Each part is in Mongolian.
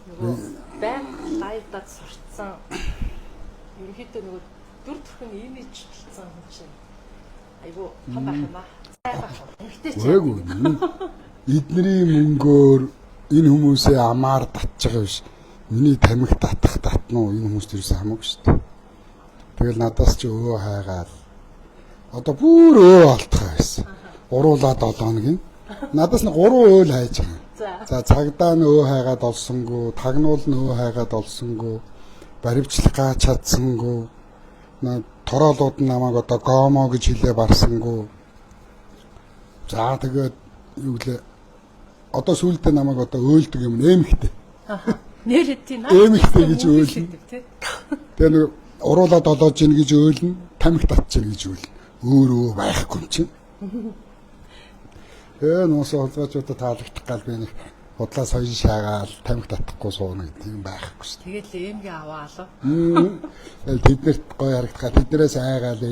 Нөгөө байнга live-даад сурцсан, ерөнхийдөө нөгөө дүр төрх нь имиж болсон хүн чинь айгу том байх юм аа. Цай байх. Эмэгтэй ч. Үгүй. Эдний мөнгөөр энэ хүмүүсээ амаар татж байгаа биш. Миний тамхи татах татна уу, энэ хүмүүст ерөөсөө хамаагүй шүү дээ. Тэгэл надаас чи өө хайгаал. Одоо бүр өө олдох байсан. Гуруулаа 7 хоногийн. Надаас нь 3 өөл хайж байгаа. За, цагдаа нь өө хайгаад олсонгүй, тагнуул нь өө хайгаад олсонгүй, баривчлах гаа чадсангүй. Тороолууд нь намайг одоо гомо гэж хэлээ барсангүй. За, тэгээд юу гэлээ, одоо сүүлдээ намайг одоо өөлдөг юм нэмэгтэй. Нэр тийм наа. Эмэгтэй гэж өөлнө. Тэгээ нэг уруулаад олоож ийн гэж өөлнө, тамхи татж ийн гэж өөлнө. Өөр өө байхгүй юм чинь. Нуус холгоочуудад таалагдах гал би нэг худлаа соён шаагаал тамхи татахгүй сууна гэдэг юм байхгүй шүү. Тэгэл эмгээ аваалаа. Тэгэл тэднэрт гоё харагдах, тэднэрээс айгаал.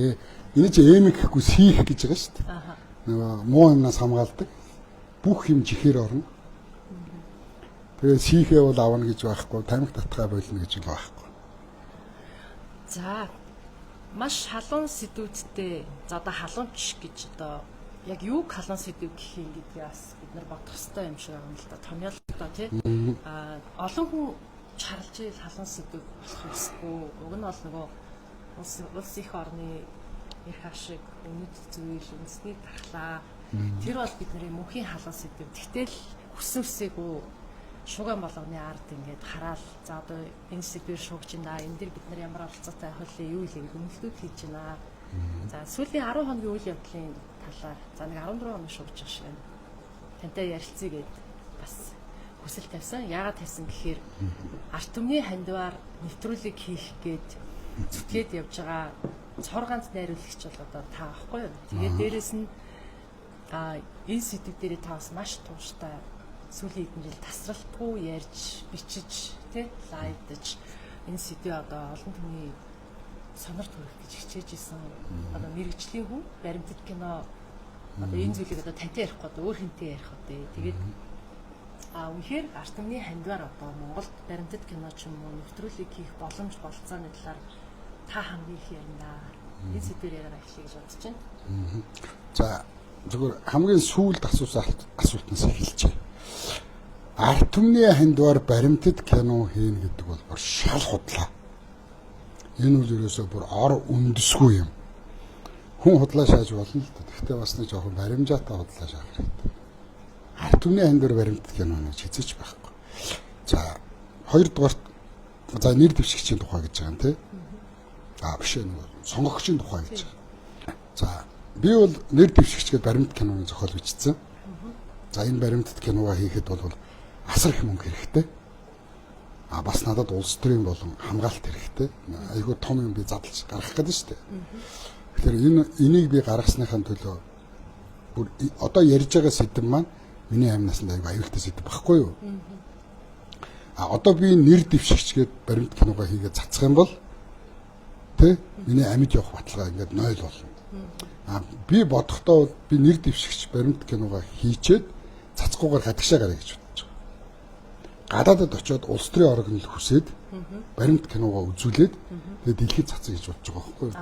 Энэ чи эмэг гэхгүй сийх гэж байгаа шүү дээ. Нөгөө муу юмнаас хамгаалдаг. Бүх юм чихээр орно. Тэгээ сийхээ бол авна гэж байхгүй, тамхи татгаа болно гэж л байхгүй. За, маш халуун сэдвүүдтэй, за, одоо халуунч гэж одоо яг юу халуун сэдв гэх юм гэдгийг бас бид нар бодох хэрэгтэй юм шиг байна л да. Томьёолтой тий. А олон хүн чарлж ийл халуун сэдв болох ёсгүй. Уг нь бол нөгөө улс их орны эрх ашиг, үнэт зүйл, үндэсний дархлаа. Тэр бол бидний мөнхийн халуун сэдв. Тэгтэл хүссэн хүсээгүй шугам болгоны ард ингээд хараал, за, одоо энэ сэдвээр шугаж байна. Энэ дэр бид нар ямар оролцоотой байх вэ? Юу илээ гэдэг үнэлтүүд хийж байна. За, сүүлийн 10 хоногийн үйл явдлын талаар, за, нэг 14 хоног шугаж байгаа шиг байна. Тантай ярилцъя гэд бас хүсэл тавьсан. Яагаад тавьсан гэхээр арт түмний хандиваар нэвтрүүлэг хийх гээд зүтгээд явж байгаа цор ганц найруулагч бол одоо та байхгүй юу? Тэгээд дээрэс нь энэ сэдв дээрээ та бас маш тууштай сүүлийн хэдэн жил тасралтгүй ярьж, бичиж, тий, live-даж энэ сэдвээ одоо олон түмний сонорт хүргэх гэж хичээж исэн. Одоо мэрэгжлийн хүн, баримтат кино, одоо энэ зүйлийг одоо тантай ярихгүй, одоо өөр хэнтэй ярих вэ? Тэгээд үнэхээр арт түмний хандиваар одоо Монголд баримтат кино ч юм уу нэвтрүүлэг хийх боломж болцооны талаар та хамгийн их ярина. Энэ сэдвээр яриагаа эхлэе гэж бодож байна. За, зөвхөн хамгийн сүүлд асуусан асуултнаас эхэлчихье. Арт түмний хандиваар баримтат кино хийнэ гэдэг бол бүр шал худлаа. Энэ бол ерөөсөө бүр ор үндэсгүй юм. Хүн худлаа шааж болно л да. Гэхдээ бас нэг жоохон баримжаатай худлаа шаах хэрэгтэй. Арт түмний хандиваар баримтат кино гэж хэзээ ч байхгүй. За, хоёрдугаарт, за, нэр дэвшигчийн тухай гэж байгаа юм тий. А биш ээ, нөгөө сонгогчийн тухай гэж байгаа. За, би бол нэр дэвшигч гэдэг баримт киноны зохиол бичсэн. За, энэ баримтат киногоо хийхэд бол асар их мөнгө хэрэгтэй. А бас надад улс төрийн болон хамгаалалт хэрэгтэй. Айгүй том юм би задлж гаргах гэдэг шүү дээ. Тэгэхээр энийг би гаргасныхаа төлөө бүр одоо ярьж байгаа сэдэв маань миний амнаас нь айгүй аюултай сэдэв байхгүй юу? А одоо би нэр дэвшигч гээд баримт киногоо хийгээд цацах юм бол тэ миний амьд явах баталгаа ингээд 0 болно. А би бодохдоо би нэр дэвшигч баримт киногоо хийчээд цацахгүйгээр гадагшаа гараа гэж бодож байгаа. Гадаадад очиод улс төрийн органыг хүсээд баримт киногоо үзүүлээд тэгээд дэлхийд цацъя гэж бодож байгаа байхгүй юу?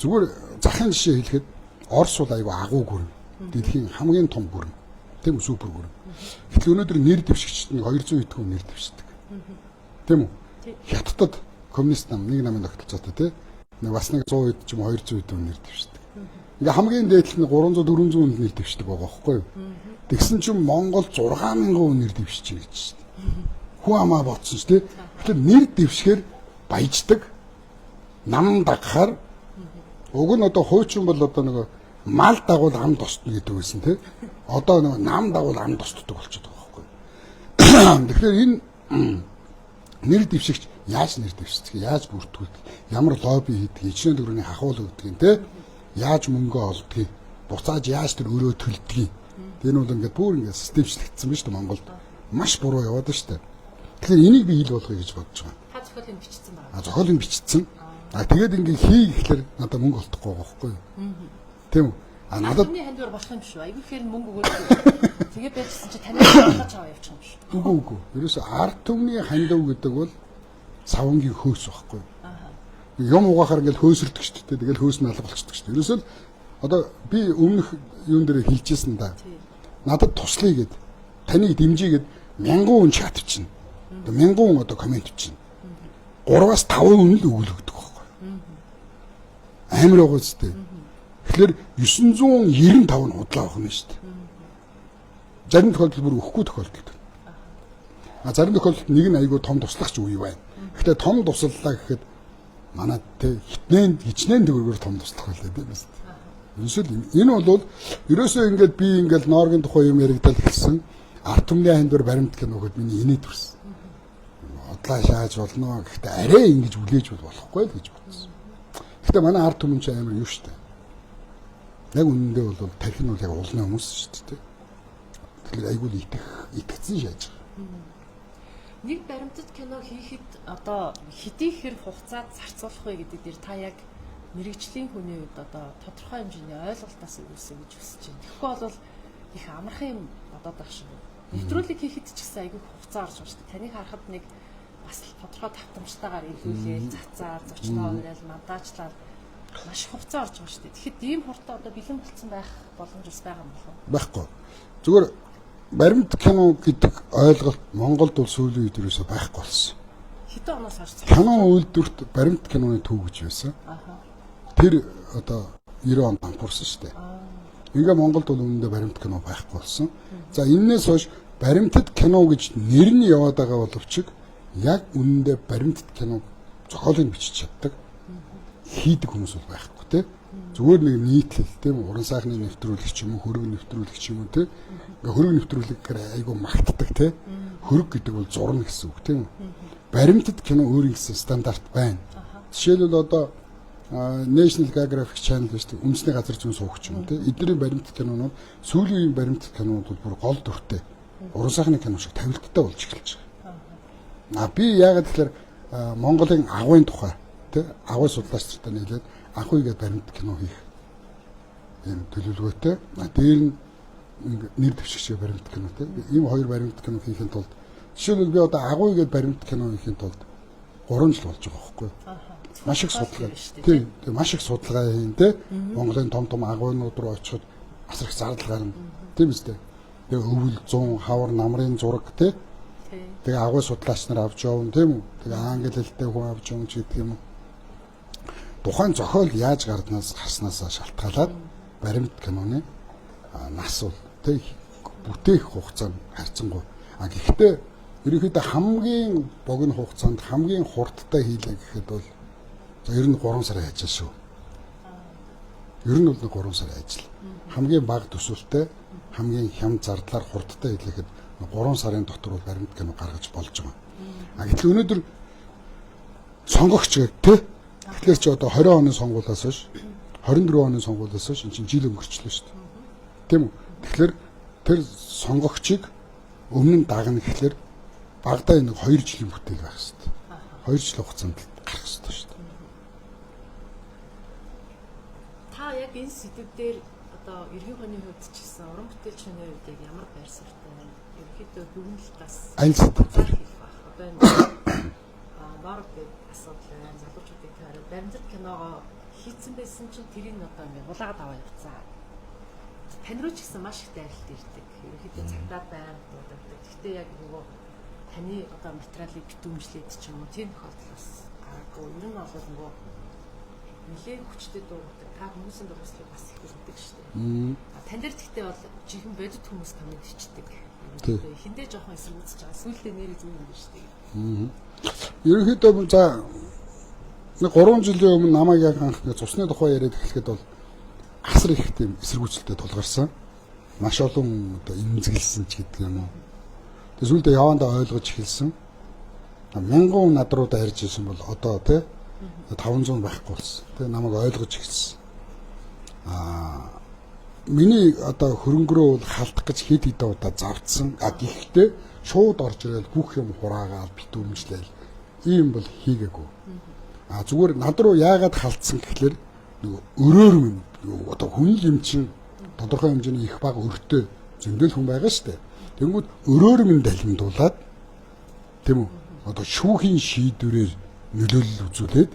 Зүгээр захын жишээ хэлэхэд Орос бол айгүй агуу гүрэн. Дэлхийн хамгийн том гүрэн. Тийм үү, супер гүрэн. Гэтэл өнөөдөр нэр дэвшигчд нэг 200 хэдэн хүн нэр дэвшдэг. Тийм үү? Хятадд коммунист нам нэг намын тогтолцоотой тий. Нэг бас нэг 100 хэд ч юм уу 200 хэдэн хүн нэр дэвшдэг. Ингээ хамгийн дээд нь 300 400 хүн нэр дэвшдэг байгаа байхгүй юу? Тэгсэн чинь Монгол 6000 хүн нэр дэвшиж байна гэж шүү дээ. Хүн амаа бодсон ч тий. Тэгэхээр нэр дэвшгээр баяждаг, нам дагахаар уг нь одоо хуучин бол одоо нөгөө мал дагуул ам тостно гэдэг байсан тий. Одоо нөгөө нам дагуул ам тостдог болчиход байгаа байхгүй юу? Тэгэхээр энэ нэр дэвшигч яаж нэр дэвшдэг, яаж бүртгүүлдэг, ямар лобби хийдэг, ичнэ төгрөгийн хахуул өгдөг юм те, яаж мөнгө олдгийг, буцааж яаж тэр өрөө төлдгийг. Тэр нь бол ингээд бүр ингээд системчлэгдсэн байна шүү дээ Монголд. Маш буруу яваад байна шүү дээ. Тэгэхээр энийг би хэл болгоё гэж бодож байгаа. Та зохиолыг бичсэн байна. А зохиолыг бичсэн. А тэгээд ингээд хий гэхлээр надад мөнгө олдохгүй байгаа байхгүй юу? Тийм үү? А надад Таны хандвар болох юм шүү. Айгүй ихээр мөнгө өгөөд. Тэгээ байжсэн чи таны хандаж аваа явчих юм шүү. Үгүй. Ерөөсө ард түмний хандив гэдэг бол савангийн хөөс байхгүй. Юм угаахаар ингээл хөөсөрдөг шүү дээ. Тэгэл хөөс нь алга болчихдог шүү дээ. Ерөөсөө л одоо би өмнөх юун дээр хэлжсэн да. Надад туслая гэд таныг дэмжиж гэд 1000 хүн чат бичнэ. Одоо 1000 хүн одоо комент бичнэ. 3-аас 5 хүн л өгүүлэгдэх байхгүй. Амар байгаа үстэй. Тэгэхээр 995 нь худлаа авах юм шүү дээ. Зарим тохиолдолд бүр өгөхгүй тохиолдолд. А зарим тохиолдолд нэг нь айгүй том туслах ч үе байна. Гэхдээ том туслалаа гэхэд манай тэ хичнээн төгрөгөөр том туслах байлаа тийм үү? Ерөөсөө энэ бол ерөөсөө ингээд би ингээд Норгийн тухай юм яригдал эхэлсэн. Ард түмний хандвар баримт кино гэхэд миний инээд төрсөн. Худлаа шааж болно. Гэхдээ арай ингэж үлээж болохгүй л гэж бодсон. Гэхдээ манай ард түмэн чинь амар юу шүү дээ. Яг үнэндээ бол тархи нь бол яг улны хүмүүс шүү дээ. Тэгэхээр айгүй л итгэцэн шааж байгаа. Нэг баримтат кино хийхэд одоо хэдий хэр хугацаад зарцуулах вэ гэдэг дээр та яг мэрэгжлийн хүний хувьд одоо тодорхой хэмжээний ойлголтоос өгүүлсэн гэж хүсэж байна. Тэгэхгүй бол их амархан юм бодоод байх шиг. Нэвтрүүлэг хийхэд ч гэсэн айгүй хугацаа орж байгаа шүү дээ. Таныг харахад нэг бас тодорхой давтамжтайгаар илүүлээл, цацаар, зочноо уриал, монтажлал маш их хугацаа орж байгаа шүү дээ. Тэгэхэд ийм хурдан одоо бэлэн болцсон байх боломж бас байгаа юм болов уу? Байхгүй. Зүгээр баримт кино гэдэг ойлголт Монголд бол сүүлийн үед ерөөсөө байхгүй болсон. Хэдэн оноос хойш кино үйлдвэрт баримт киноны төв гэж байсан. Тэр одоо 90 онд дампуурсан шүү дээ. Ингээ Монголд бол үнэндээ баримт кино байхгүй болсон. За энэнээс хойш баримтат кино гэж нэр нь яваад байгаа боловч яг үнэндээ баримтат кино зохиолыг бичиж чаддаг хийдэг хүмүүс бол байхгүй тий. Зүгээр нэг нийтлэл тийм уран сайхны нэвтрүүлэг ч юм уу, хөрөг нэвтрүүлэг ч юм уу тий. Ингээ хөрөг нэвтрүүлэг гэхээр айгүй магтдаг тий. Хөрөг гэдэг бол зурна гэсэн үг тийм. Баримтат кино өөрийн гэсэн стандарт байна. Жишээлбэл одоо National Geographic Channel гэж тийм үндэсний газар зүүн суугч юм тий. Эдний баримтат кинонууд сүүлийн үеийн баримтат кинонууд бол бүр гол дүртэй уран сайхны кино шиг тавилттай болж эхэлж байгаа. А би яагаад тэгэхээр Монголын агуйн тухай тий агуй судлаач нартай нийлээд агуй гэдэг баримт кино хийх юм төлөвлөгөөтэй. Дээр нь нэр дэвшигчээ баримт кино тий. Ийм хоёр баримт кино хийхин тулд жишээлбэл би одоо агуй гэдэг баримт кино хийхин тулд 3 жил болж байгаа байхгүй юу? Маш их судалгаа. Тийм, маш их судалгаа хийн тий. Монголын том том агуйнууд руу очиход асар их зардал гарна. Тийм үстэй. Тэгээ өвөл 100 хавар намрын зураг тий. Тэгээ агуй судлаач нар авч явна тийм үү? Тэгээ англи хэлтэй хүн авч явна ч гэдэг юм уу. Тухайн зохиол яаж гарснаас шалтгаалаад баримт киноны нас бол тэг бүтээх хугацаа нь харьцангуй. А гэхдээ ерөнхийдөө хамгийн богино хугацаанд хамгийн хурдтай хийлээ гэхэд бол за ер нь 3 сарын ажил шүү. Ер нь бол 3 сарын ажил. Хамгийн бага төсөвтэй, хамгийн хямд зардлаар хурдтай хийлэхэд 3 сарын дотор бол баримт кино гаргаж болж байгаа. А гэтэл өнөөдөр сонгогч гэх тэ. Тэгэхээр чи одоо 20 оны сонгуулиас хойш 24 оны сонгуулиас хойш эн чинь жил өнгөрчлөө шүү дээ. Тийм үү? Тэгэхээр тэр сонгогчийг өмнө нь дагна гэхлээр багадаа нэг 2 жилийн бүтээл байх хэрэгтэй. 2 жилийн хугацаанд гарах хэрэгтэй шүү дээ. Та яг энэ сэдв дээр одоо ерөнхий хүний хувьд ч гэсэн уран бүтээлчний хувьд яг ямар байр суурьтай байна? Ерөнхийдөө дүгнэлт бас аль сэдв дээр одоо энэ норг гэдэг асуудал байна. Залуучуудын тойрог баримтат киногоо хийцэн байсан чинь тэрийг одоо ингээд хулаагаад аваа явцаа. Тань руу ч гэсэн маш их дайралт ирдэг. Ерөнхийдөө цагдаа байнга дууддаг. Гэхдээ яг нөгөө таны одоо материалыг битүүмжлээд ч юм уу тийм тохиолдол бас гараагүй. Ер нь бол нөгөө нэлээд хүчтэй дуугадаг. Та хүмүүсийн дурсгалыг бас их өргөдөг шүү дээ. Тань дээр гэхдээ бол жинхэнэ бодит хүмүүс коммент бичдэг. Эхэндээ жоохон эсэргүүцэж байгаа. Сүүлдээ нэрээ зөв юм биш үү? Ерөнхийдөө за нэг 3 жилийн өмнө намайг яг анх цусны тухай яриад эхлэхэд бол асар их тийм эсэргүүцэлтэй тулгарсан. Маш олон одоо эмзэглсэн ч гэдэг юм уу. Тэгээ сүүлдээ явандаа ойлгож эхэлсэн. 1000 хүн над руу дайрж ирсэн бол одоо тий 500 байхгүй болсон. Тэгээ намайг ойлгож эхэлсэн. Миний одоо хөрөнгөрөө бол халдах гэж хэд хэдэн удаа завдсан. А гэхдээ шууд орж ирэл бүх юм хураагаал битүүмжлээл ийм бол хийгээгүй. А зүгээр над руу яагаад халдсан гэхлээр нөгөө өрөөр минь одоо хүн л юм чинь Тодорхой хэмжээний их баг өртөө зөндөл хүн байгаа шүү дээ. Тэнгүүд өрөөр минь далимдуулаад тийм үү? Одоо шүүхийн шийдвэрээр нөлөөлөл үзүүлээд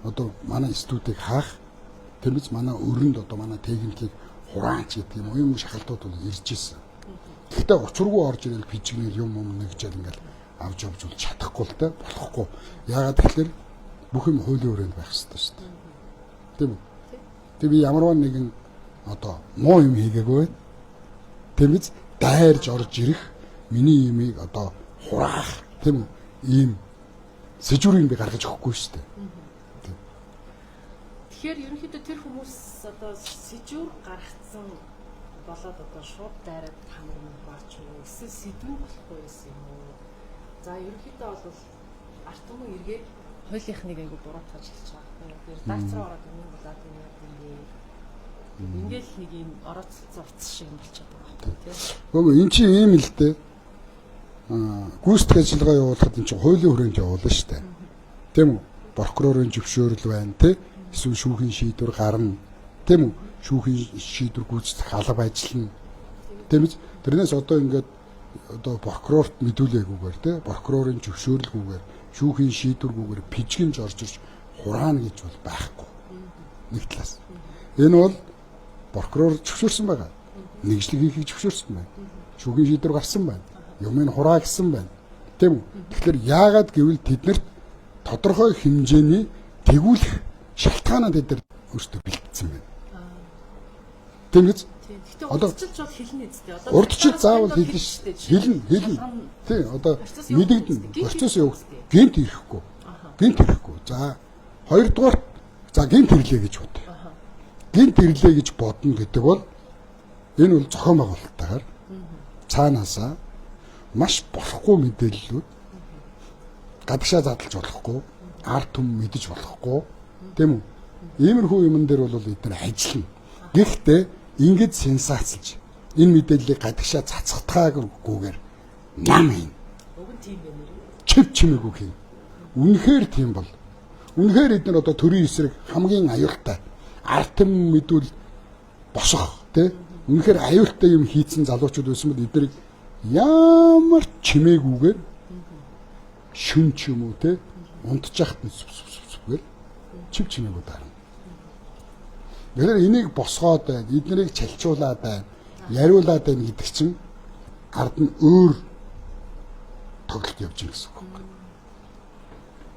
одоо манай студийг хаах, тэрнээс манай өрөнд одоо манай техникийг хураач гэдэг юм уу юм шахалтууд бол ирж исэн. Гэхдээ учиргүй орж ирэл пижигнэл юм юм нэгжэл ингээл авч явж бол чадахгүй л та болохгүй. Яагаад тэгэхээр бүх юм хуулийн хүрээнд байх хэрэгтэй шүү дээ. Тийм үү? Тэг би ямарваа нэгэн одоо муу юм хийгээгүй. Тийм биз? Дайрж орж ирэх миний имийг одоо хураах тийм үү? Ийм сэжүүрийг би гаргаж өгөхгүй шүү дээ. Тэгэхээр ерөнхийдөө тэр хүмүүс одоо сэжүүр гаргацсан болоод одоо шууд дайраад хамар юм баач уу? Эсвэл сэдвэн болохгүй байсан юм уу? За ерөнхийдөө бол арт түмэн эргээд хуулийнхныг айгу буруутгаж хэлж байгаа байхгүй юу? Редакц руу ороод юм болоод юм яа юм бэ? Ингээл нэг юм орооцолцсон утас шиг юм болчиход байгаа байхгүй тий. Үгүй эн чинь ийм л дээ. Гүйцэтгэх ажиллагаа явуулахад эн чинь хуулийн хүрээнд явуулна шүү дээ. Тийм үү? Прокурорын зөвшөөрөл байна тий. Эсвэл шүүхийн шийдвэр гарна. Тийм үү? Шүүхийн шийдвэр гүйцэтгэх алба ажиллана. Тийм биз? Тэрнээс одоо ингээд одоо прокурорт мэдүүлээгүйгээр тий, прокурорын зөвшөөрлгүйгээр, шүүхийн шийдвэргүйгээр пижгэнж орж ирж хураана гэж бол байхгүй. Нэг талаас. Энэ бол прокурор зөвшөөрсөн байгаа. Нэгжлэг хийхийг зөвшөөрсөн байна. Шүүхийн шийдвэр гарсан байна. Юмыг хураа гэсэн байна. Тийм үү? Тэгэхээр яагаад гэвэл тэднэрт тодорхой хэмжээний тэгүүлэх шалтгаанаа тэд нар өөрсдөө бэлтгэсэн байна. Тийм биз? Гэхдээ урдчилж бол хэлнэ үстэй. Одоо урдчил заавал хэлнэ шүү дээ. Хэлнэ. Тийм одоо мэдэгдэн процесс явагд гинт ирэхгүй. Гинт ирэхгүй. За хоёрдугаар за гинт ирлээ гэж бод. Гинт ирлээ гэж бодно гэдэг бол энэ бол зохион байгуулалттайгаар цаанаасаа маш болохгүй мэдээллүүд гадагшаа задлж болохгүй, ард түмэн мэдэж болохгүй, тийм үү? Иймэрхүү юмн дээр бол эдгээр ажиллана. Гэхдээ ингэж сенсацлж энэ мэдээллийг гадагшаа цацхтаагүйгээр нам юм. Уг нь тийм байх нэр. Чив чимээгүй хий. Үнэхээр тийм бол. Үнэхээр эдгээр одоо төрийн эсрэг хамгийн аюултай ард түмэн мэдүүл босох тий. Үнэхээр аюултай юм хийцэн залуучууд байсан бол эдгээрийг ямар чимээгүйгээр шүн ч юм уу тий унтжахт нь сүп сүп сүп гэл чив чимээгүй дарна. Тэгэхээр энийг босгоод байна, эднэрийг чалчуулаад байна, яриулаад байна гэдэг чинь ард нь өөр тоглолт явж байгаа гэсэн үг байна.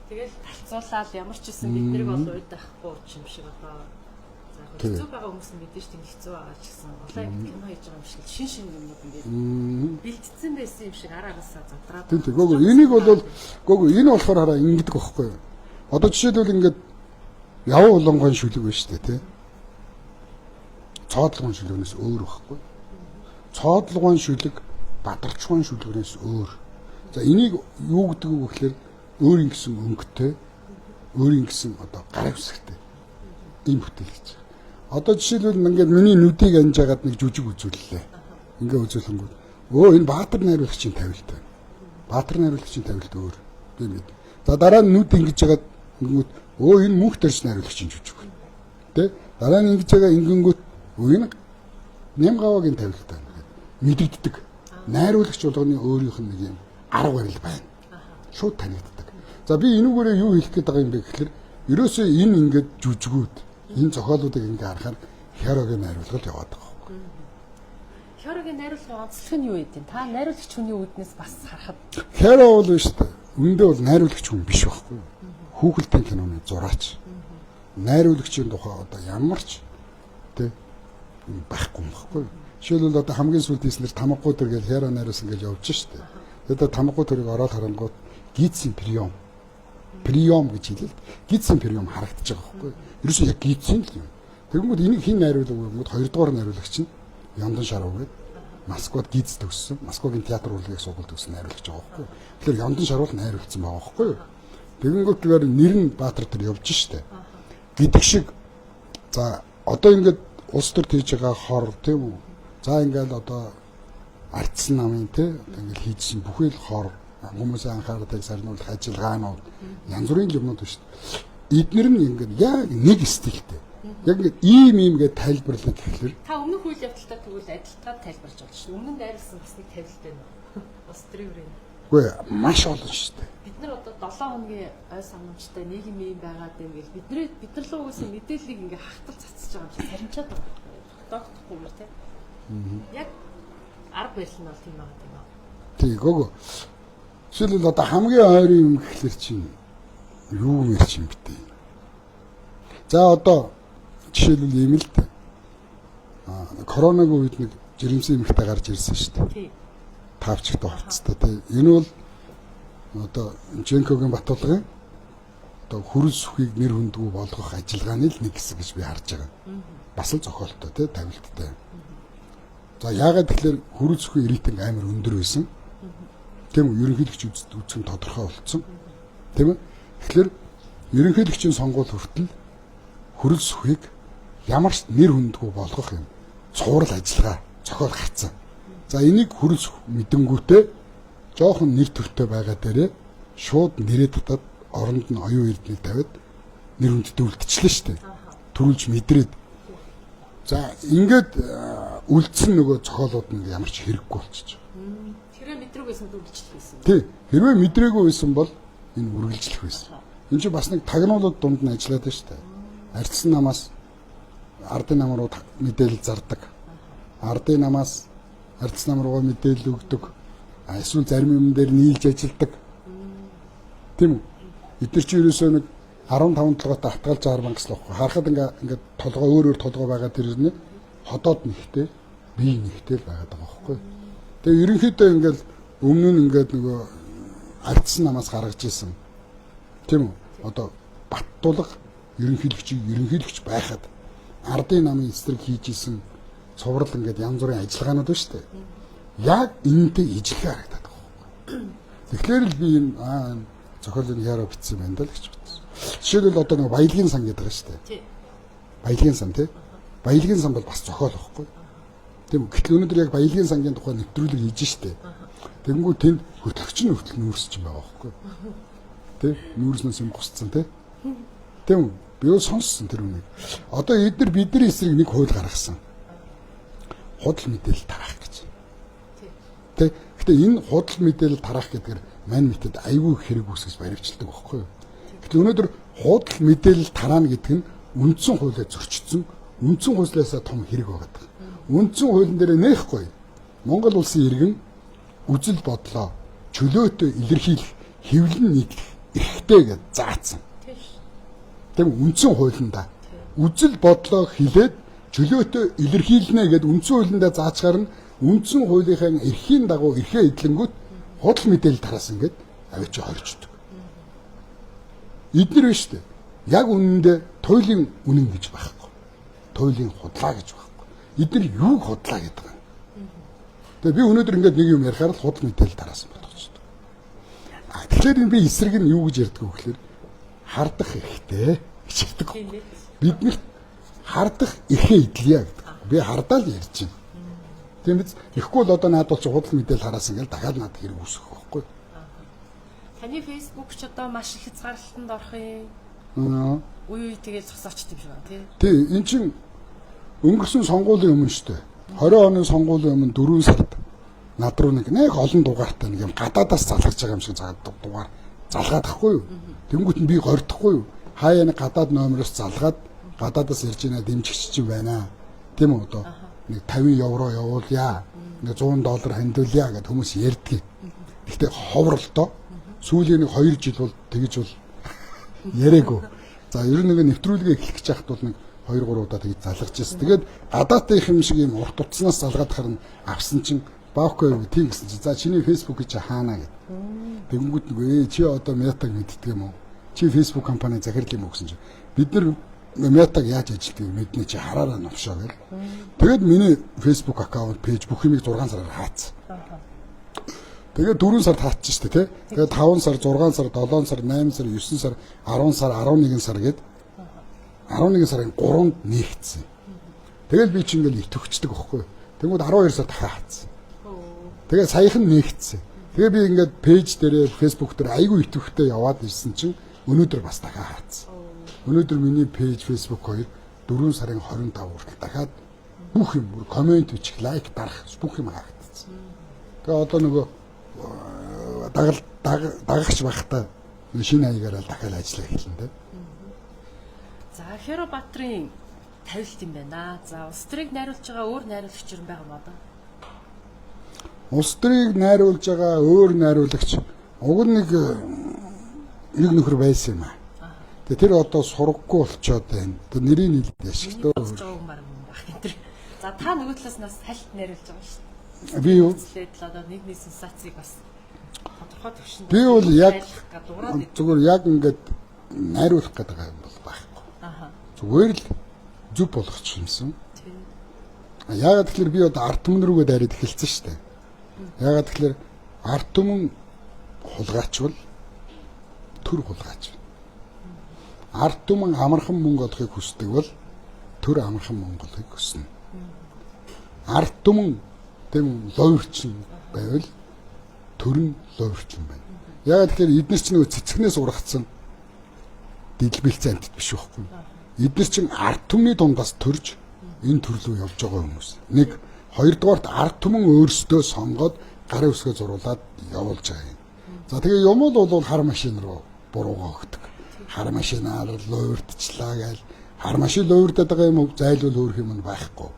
Тэгэл талцуулаад ямар ч үсэн бид нарыг бол уйдахгүй юм шиг одоо за хэцүү байгаа хүмүүс нь мэдэн шүү дээ хэцүү байгаа ч гэсэн улаан ингэ кино хийж байгаа юм шиг шин шин юмнууд ингээд бэлтцсэн байсан юм шиг ар араасаа задраад. Тийм тийм. Гүг энийг бол гүг энэ болохоор хараа ингэдэг байхгүй юу? Одоо жишээлбэл ингээд явуу улангон шүлэг байна шүү дээ тий. Цоодлогон шүлгнээс өөр байхгүй. Цоодлогон шүлэг бадарчхан шүлгнээс өөр. За энийг юу гэдэг вэ гэхээр өөрийн гэсэн өнгөтэй, өөрийн гэсэн одоо гар үсгтэй ийм бүтээл гэж. Одоо жишээлбэл ингээд миний нүдийг анжаагаад нэг жүжиг үзүүллээ. Ингээ үзүүлэнгүүт өө энэ Баатар найруулагчийн тавилт байна. Баатар найруулагчийн тавилт өөр. Тийм бид. За дараа нь нүд ингэж жагаад ингэнгүүт өө энэ мөнх дэрс найруулагчийн жүжиг байна. Тэ? Дараа нь ингэж байгаа ингэнгүүт өө энэ Нямгавагийн тавилт байна гэдэг мэдэгддэг. Найруулагч болгоны өөрийнх нь нэг юм арга барил байна. Шууд танигддаг. За би энүүгээрээ юу хэлэх гээд байгаа юм бэ гэхэлэр ерөөсөө энэ ингээд жүжигүүд энэ зохиолуудыг ингээ харахаар Хярогийн найруулгалт яваад байгаа байхгүй. Хярогийн найруулгын онцлог нь юу вэ? Та найруулагч хүний үүднээс бас харахад Хяро бол биш үү? Үүндээ бол найруулагч хүн биш байхгүй. Хүүхэлдэйн киноны зураач. Найруулагчийн тухай одоо ямар ч тэ байхгүй юм байхгүй. Жишээлбэл одоо хамгийн сүүлд хийснээр Тамгагүй төр гэж Хяро найруулсан гэж явж штэ. Тэгээд Тамгагүй төрийг ороод харангуут Гитсийн прием. Прием гэж хэлээ л. Гитсийн прием харагдаж байгаа байхгүй. Ерөөсөө яг гитсийн л юм. Тэгэнгүүт энийг хэн найруулав вэ гэнгүүт хоёрдугаар найруулагч нь Яндан Шарав гэдэг Москвад гиз төгссөн. Москвагийн театр урлагийн сургууль төгссөн найруулагч байгаа байхгүй. Тэгэхээр Яндан Шарав найруулсан байгаа байхгүй. Тэгэнгүүт тэгэхээр нэр нь Баатар төр явж штэ. Гэдэг шиг за одоо ингээд улс төр хийж байгаа хор тийм үү? За ингээд одоо ардсан намын тий одоо ингээд хийжсэн бүхэл хор хүмүүсийн анхаарлыг сарниулах ажиллагаанууд янз бүрийн юмнууд байна шүү дээ. Эднэр нь ингээд яг нэг стилтэй. Яг ингээд ийм ийм гэж тайлбарлаад гэхэлэр та өмнөх үйл явдалтай тавилтаа тэгвэл адилтгаад тайлбарлаж болно шүү. Өмнө нь дайрлсан бас нэг тавилт байна уу? Бас тэр юм. Үгүй маш олон шүү дээ. Бид нар одоо 7 хоногийн ой санамжтай нийгэм юм байгаад юм гэл бид нар л угаасаа мэдээллийг ингээ хахтал цацж байгаа юм шиг сарничаад байгаа байхгүй. Тогтохдохгүйгээр тий. Яг арга барил нь бол тийм байгаа юм аа. Тий, гоо. Жишээлбэл одоо хамгийн ойрын юм гэхлээр чинь юу юм ярьч юм бэ? За одоо жишээлбэл ийм л дээ. Коронагийн үед нэг жирэмсэн эмэгтэй гарч ирсэн шүү дээ. Тий. Таавчтай хувцастай тий. Энэ бол одоо Женкогийн Батулгын одоо хөрөл сүхийг нэр хүндгүй болгох ажиллагааны л нэг хэсэг гэж би харж байгаа. Бас л зохиолтой тий, тавилттай. За яагаад тэгэхээр хөрөл сүхийн рейтинг амар өндөр байсан. Тийм үү? Ерөнхийлөгч үзэх нь тодорхой болцсон. Тийм үү? Тэгэхээр ерөнхийлөгчийн сонгуул хүртэл хөрөл сүхийг ямар ч нэр хүндгүй болгох юм цуврал ажиллагаа зохиол гарцсан. За энийг хөрөл сүх мэдэнгүүтээ жоохон нэр төртэй байгаа дээрээ шууд нэрээ татаад оронд нь оюун эрднийг тавиад нэр хүндтэй үлдчихлээ шүү дээ. Төрүүлж мэдрээд. За ингээд үлдсэн нөгөө зохиолууд нь ямар ч хэрэггүй болчихж. Хэрвээ мэдрээгүй байсан бол үргэлжлэх байсан. Тий. Хэрвээ мэдрээгүй байсан бол энэ үргэлжлэх байсан. Энд чинь бас нэг тагнуулууд дунд нь ажиллаад байна шүү дээ. Арчсан намаас ардын нам руу мэдээлэл зардаг. Ардын намаас ардсан нам руугаа мэдээлэл өгдөг. Эсвэл зарим юм дээр нийлж ажилладаг. Тийм үү? Эдгээр чинь ерөөсөө нэг 15 толгойтой хатгалж 60 мянга л байхгүй. Харахад ингээ толгой өөр өөр толгой байгаа тэр нь ходоод нэгтэй, бие нэгтэй л байгаад байгаа байхгүй. Тэгээ ерөнхийдөө ингээл өмнө нь ингээд нөгөө ардсан намаас гаргаж исэн. Тийм үү? Одоо Баттулга ерөнхийлөгч байхад ардын намын эсрэг хийж исэн цуврал ингээд янз бүрийн ажиллагаанууд байна шүү дээ. Яг энэтэй ижлэхээ харагдаад байгаа байхгүй. Тэгэхээр л би энэ зохиолын яараа бичсэн байна даа л гэж бодсон. Жишээлбэл одоо нэг баялагын сан гэдэг байгаа шүү дээ. Тий. Баялагын сан тий. Баялагын сан бол бас зохиол байхгүй. Тийм үү? Гэтэл өнөөдөр яг баялагын сангийн тухай нэвтрүүлэг хийж штэ. Тэгэнгүүт тэнд хөтлөгч нь хөтөл нүүрс чинь байгаа байхгүй. Тий? Нүүрснээс юм гусцсан тий. Тийм үү? Би бол сонссон тэр үнийг. Одоо эдгээр бидний эсрэг нэг хууль гаргасан. Худал мэдээлэл тараах гэж. Тэ? Гэтэ энэ худал мэдээлэл тараах гэдгээр мань мэтэд айгүй хэрэг үүсгэж баривчилдаг байхгүй юу? Гэтэл өнөөдөр худал мэдээлэл тараана гэдэг нь үндсэн хуулиа зөрчсөн, үндсэн хуулиасаа том хэрэг байгаа. Үндсэн хуулийн дээр нээхгүй. Монгол улсын иргэн үзэл бодлоо чөлөөтэй илэрхийлэх, хэвлэн нийтлэх эрхтэй гэж заасан. Тийм үндсэн хуулиндаа үзэл бодлоо хилээд чөлөөтэй илэрхийлнэ гэд үндсэн хуулиндаа заачгаар нь үндсэн хуулийнхаа эрхийн дагуу эрхээ эдлэнгүүт худал мэдээлэл тараасан гэд авчи хорчдөг. Эднэр биш үү? Яг үнэндээ туйлын үнэн гэж байхгүй. Туйлын худлаа гэж байхгүй. Эднэр юуг худлаа гэдэг юм. Тэгээ би өнөөдөр ингээд нэг юм ярихаар л худал мэдээлэл тараасан бодгоч. Тэгэхээр энэ би эсрэг нь юу гэж ярьдаг вэ гэхээр хардах эрхтэй гэж ярьдаг. Биднэрт хардах эрхээ эдлэе гэдэг. Би хардаа л ярьж байна. Тийм биз? Тэгэхгүй бол одоо наад бол чи худал мэдээлэл хараасан ингээл дахиад над хэрэг үүсгэх байхгүй. Таны Facebook ч одоо маш их хязгаарлалтанд орох юм. Үе үе тэгэл зогсоочт юм шиг байна тий. Тий, эн чин өнгөрсөн сонгуулийн өмнө шүү дээ. 20 оны сонгуулийн өмнө 4 сард над руу нэг олон дугаартай нэг юм гадаадаас залгаж байгаа юм шиг дугаар залгаад ахгүй юу? Тэнгүүт нь би гордохгүй юу? Хаяа нэг гадаад номероос залгаад гадаадаас ирж байна дэмжигч чинь байна. Тийм үү одоо нэг 50 евро явуулъя. Нэг 100 доллар хандуулъя гэд хүмүүс ярьдгийг. Гэхдээ ховор л доо. Сүүлийн нэг 2 жил бол тэгж бол яриаггүй. За ер нь нэг нэвтрүүлгээ эхлэх гэж яхад бол нэг 2 3 удаа тэгж залгаж ирсэн. Тэгээд гадаадынх юм шиг юм урт утаснаас залгаад харна авсан чинь баахгүй юу тийм гэсэн чинь за чиний Facebook чи хаана гэд. Тэгэнгүүт нэг чи одоо Meta-г мэддэг юм уу? Чи Facebook компани захирал юм уу гэсэн чинь бид нар Meta-г яаж ажилтгийг мэднэ чи хараараа новшоо гэл. Тэгээд миний Facebook аккаунт пэйж бүх юмыг 6 сараар хаацсан. Тэгээд 4 сард хаацсан шүү дээ тий. Тэгээд 5 сар, 6 сар, 7 сар, 8 сар, 9 сар, 10 сар, 11 сар гээд 11 сарын 3-нд нээгдсэн. Тэгэл би чи ингээл итгэвчдэг байхгүй. Тэнгүүд 12 сар дахиад хаацсан. Тэгээ саяхан нээгдсэн. Тэгээ би ингээд пэйж дээрээ Facebook дээр айгүй итгэвтэй яваад ирсэн чинь өнөөдөр бас дахиад хаацсан. Өнөөдөр миний пэйж Facebook хоёр 4 сарын 25 хүртэл дахиад Бүх юм бүр комент бичих, лайк дарах бүх юм хаагдчихсан. Тэгээ одоо нөгөө дагал дагагч байхдаа шинэ хаягаараа дахиад ажиллаа эхэлнэ дээ. За Херо Баатрын тавилт юм байна. За улс төрийг найруулж байгаа өөр найруулагч юм байгаа юм одоо. Улс төрийг найруулж байгаа өөр найруулагч уг нь нэг нөхөр байсан юм аа. Тэгээ тэр одоо сургаггүй болчоод байна. Одоо нэрийг хэлээд ашигтай. За та нөгөө талаас нас хальт найруулж байгаа шүү дээ. Би юу? Л одоо нийгмийн сенсацийг бас тодорхой түвшинд би бол яг зүгээр яг ингээд найруулах гэдэг юм бол байхгүй. Аха. Зүгээр л зөв болгочих юмсан. Яагаад тэгэхээр би одоо ард түмэн рүүгээ дайраад эхэлсэн шүү дээ. Яагаад тэгэхээр ард түмэн хулгайч бол төр хулгайч. Ард түмэн амархан мөнгө олохыг хүсдэг бол төр амархан мөнгө олохыг хүснэ. Ард түмэн тийм ловирчин байвал төр нь ловирчин байна. Яагаад тэгэхээр эднэр чинь нөгөө цэцгнээс ургацсан дэлбэлцэн амьтад биш байхгүй. Эднэр чинь ард түмний дундаас төрж энэ төрлөө явж байгаа хүмүүс. Нэг, хоёрдугаарт ард түмэн өөрсдөө сонгоод гарын үсгээ зуруулад явуулж байгаа юм. За тэгээ юм бол хар машин руу буруугаа өгдөг. Хар машинаар луурдчлаа гээл хар машин луурдаад байгаа юм зайлвал хөөх юм байхгүй.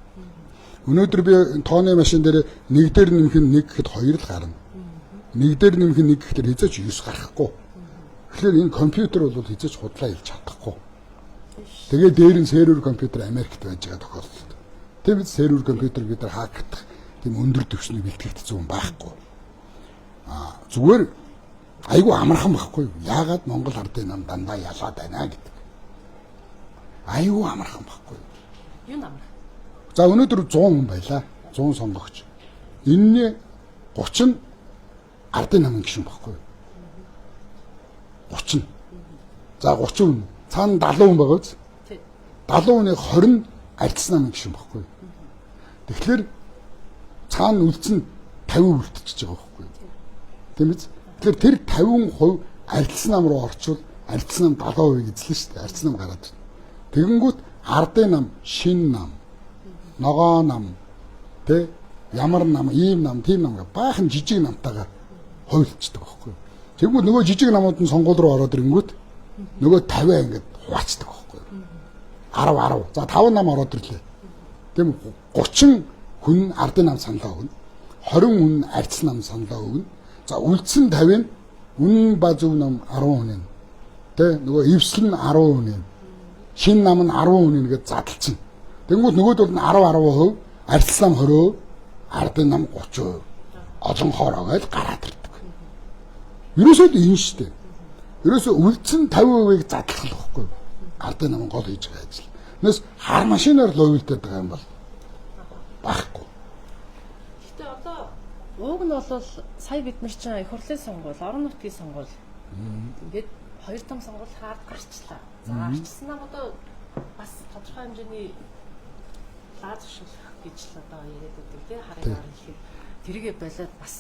Өнөөдөр би тооны машин дээр нэг дээр нэмэх нь нэг гэхэд хоёр л гарна. Нэг дээр нэмэх нь нэг гэхээр хэзээ ч 9 гарахгүй. Тэгэхээр энэ компьютер бол хэзээ ч худлаа хэлж чадахгүй. Тэгээ дээр нь сервер компьютер Америкт байж байгаа тохиолдолд. Тийм биз, сервер компьютер бид нар хакердах тийм өндөр түвшний бэлтгэгдсэн юм байхгүй. Аа зүгээр айгүй амархан байхгүй юу? Яагаад Монгол ардын нам дандаа ялаад байна гэдэг. Айгүй амархан байхгүй юу? Юу амархан? За өнөөдөр 100 хүн байлаа. 100 сонгогч. Энэний 30 нь ардын намын гишүүн байхгүй юу? 30. За 30 хүн. Цаана 70 хүн байгаа биз? 70 хүний 20 нь ардсан намын гишүүн байхгүй юу? Тэгэхээр цаана үлдсэн 50 үлдчихэж байгаа байхгүй юу? Тийм биз? Тэгэхээр тэр 50% ардсан нам руу орчвол ардсан нам 70% эзлэн шүү дээ. Ардсан нам гараад ирнэ. Тэгэнгүүт ардын нам, шин нам, ногоо нам, тэ ямар нам, ийм нам, тийм нам гэх баахан жижиг намтайгаа хуйлцдаг байхгүй юу? Тэгвэл нөгөө жижиг намууд нь сонгуул руу ороод ирэнгүүт нөгөө 50 ингээд хуваацдаг байхгүй юу? 10 10. За 5 нам ороод ирлээ. Тийм 30 хүн ардын нам саналаа өгнө. 20 хүн ардсан нам саналаа өгнө. За үлдсэн 50 нь үнэн ба зөв нам 10 хүн нь. Тэ нөгөө эвсэл нь 10 хүн нь. Шин нам нь 10 хүн нь гэж задлцсан. Тэнгүүт нөгөөдөл нь 10 10%, ардсан нам 20%, ардын нам 30%. Олон хоороо гэж гараад ирдэг. Ерөөсөө л энэ шүү дээ. Ерөөсөө үлдсэн 50%-ийг задлах л байхгүй юу? Ардын нам гол хийж байгаа ажил. Тэрнээс хар машинаар ловилдаад байгаа юм бол байхгүй. Гэхдээ одоо ууг нь бол сая бид нар чинь их хурлын сонгуул, орон нутгийн сонгуул ингээд хоёр том сонгуул хаад гарчлаа. За гарчсан нам одоо бас тодорхой хэмжээний лаа зуршуулах гэж л одоо яриад байдаг тий харыг хэлэхэд тэрийгэ болоод бас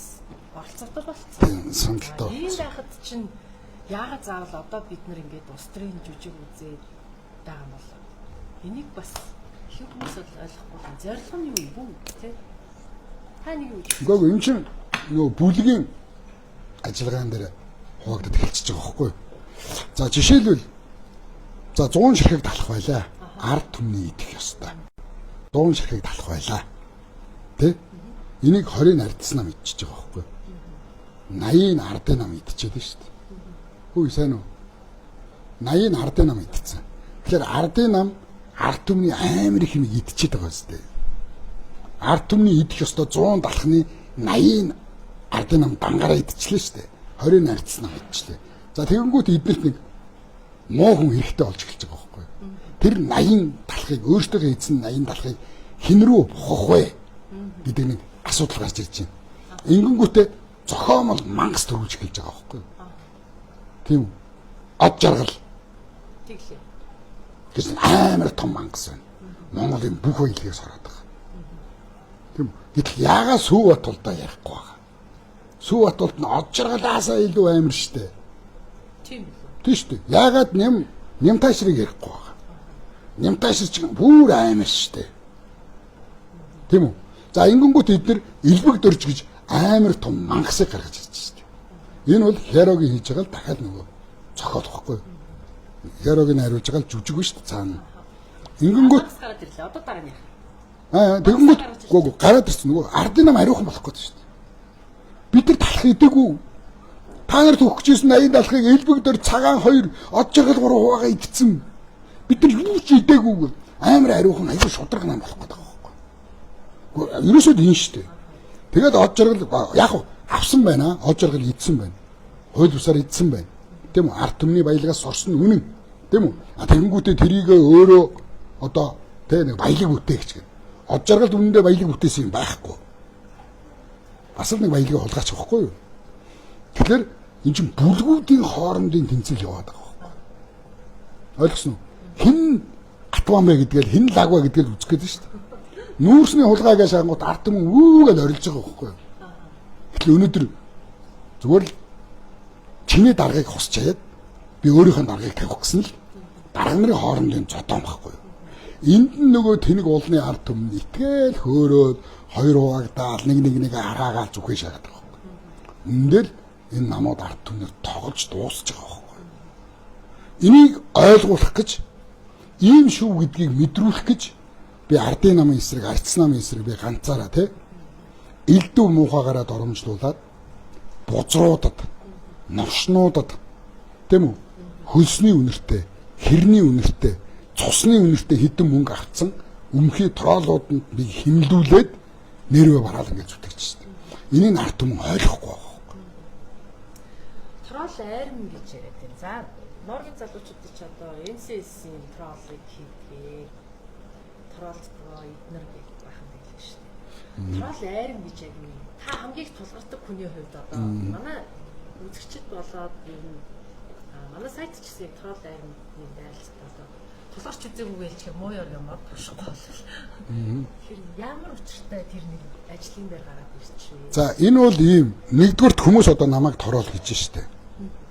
оролцоотой болцсон. Сонголтоо. Ийм байхад чинь яагаад заавал одоо бид нар ингээд улс төрийн жүжиг үзээд байгаа юм бол энийг бас их хүмүүс бол ойлгохгүй байна. Зорилго нь юу юм бэ тий? Та нэг юу гэж? Үгүй энэ чинь нөгөө бүлгийн ажиллагаан дээр хуваагдаад эхэлчихэж байгаа байхгүй юу? За жишээлбэл за 100 ширхэг талах байлаа. Ард түмний идэх ёстой. 100 ширхэг талах байлаа. Тэ? Энийг 20-ыг ардсан нам идчихэж байгаа байхгүй юу? 80-ыг ардын нам идчихэд байна шүү дээ. Хүү сайн уу? 80-ыг ардын нам идчихсэн. Тэгэхээр ардын нам ард түмний амар их юм идчихэд байгаа юм дээ. Ард түмний идэх ёстой 100 далхны 80-ыг ардын нам дангаараа идчихлээ шүү дээ. 20-ыг ардсан нам идчихлээ. За тэгэнгүүт эднэрт нэг муу хүн хэрэгтэй болж эхэлж байгаа байхгүй юу? Тэр 80 талхыг өөртөөгөө эзэн 80 талхыг хэн рүү бухах вэ гэдэг нэг асуудал гарч ирж байна. Ингэнгүүтээ зохиомол мангас төрүүлж эхэлж байгаа байхгүй юу? Тийм үү? Од жаргал. Тэглээ. Гэсэн амар том мангас байна. Монголын бүх баялагийг сороод байгаа. Тийм үү? Гэтэл яагаад Сүүбатулдаа ярихгүй байгаа? Сүүбатулд нь од жаргалаасаа илүү амар штэ. Тийм үү? Тийм штэ. Яагаад Нямтайшрыг ярихгүй байгаа? Нямтайшир ч бүр амар штэ. Тийм үү? За ингэнгүүт эдгээр элбэг дөрж гэж амар том мангасыг гаргаж ирж шүү дээ. Энэ бол Херогийн хийж байгаа л дахиад нөгөө зохиол واخгүй. Херогийн хариулж байгаа л жүжиг шүү дээ цаана. Ингэнгүүт гараад ирлээ. Одоо дараа нь яах? Аа тэгэнгүүт гоо гараад ирсэн нөгөө ардын нам ариухан болох гээд шүү дээ. Бид нар талах идээгүү. Та нар төгсөжсэн 80 талахыг элбэг дөр цагаан 2 од жаргал 3 хуваагаа идсэн. Бид нар юу ч идээгүй. Амар ариухан аюу шудраг нам болох гээд байгаа байхгүй. Ерөөсөө тийм шүү дээ. Тэгээд од жаргал яг авсан байна. Од жаргал идсэн байна. Хууль бусаар идсэн байна. Тийм үү? Ард түмний баялагаас сурсан үнэн. Тийм үү? А тэгэнгүүтээ тэрийг өөрөө одоо тэ нэг баялаг бүтээгч гэх. Од жаргалд үнэндээ баялаг бүтээсэн юм байхгүй. Бас л нэг баялагийг хулгайч байхгүй юу? Тэгэхээр эн чинь бүлгүүдийн хоорондын тэмцэл яваад байгаа байхгүй. Ойлгосон уу? Хэн гатван бэ гэдгээл хэн лаг вэ гэдгээл үзэх гээд шүү дээ. Нүүрсний хулгай гэж шангууд ард түмэн үү гэж орилж байгаа байхгүй юу? Тэгэхээр өнөөдөр зүгээр л чиний даргаыг хусч чаяад би өөрийнхөө даргаыг тавих гэсэн л дарга нарын хоорондын зодоон байхгүй юу? Энд нь нөгөө тэнэг уулны ард түмэн итгээл хөөрөөд хоёр хуваагдаал нэг нэг нэг хараагаал зүхээ шагаад байгаа байхгүй. Үндэл энэ намууд ард түмнэр тоглож дуусч байгаа байхгүй. Энийг ойлгуулах гэж ийм шүү гэдгийг мэдрүүлэх гэж би ардын намын эсрэг, ардс намын эсрэг би ганцаараа тий элдв муухайгаараа доромжлуулад бузруудад, новшнуудад тийм үү хөлсний үнэртэй, хэрний үнэртэй, цусны үнэртэй хэдэн мөнгө авцсан өмхий троллууданд би хэмлүүлээд нэрвэ бараал гэж зүтгэж шээ. Энийг ард түмэн ойлгохгүй байгаа байхгүй. Тролл айрм гэж яриад байна. За Норгийн залуучууд ч одоо NCS-ийн троллыг хийдгээ. Троллдгоо эднэр гэж бахан байлаа шүү дээ. Тролл айрм гэж яг юм. Та хамгийн их тулгардаг хүний хувьд одоо манай үзэгчд болоод ер нь манай сайт ч гэсэн яг тролл айрм нэг дайралцтай одоо тулгарч үзээгүй гэлчээр муу ёр юм туршихгүй бол. Тэгэхээр ямар учиртай тэр нэг ажлын дээр гараад ирчихвэ. За энэ бол ийм нэгдүгüрт хүмүүс одоо намайг тороол гэж штэ.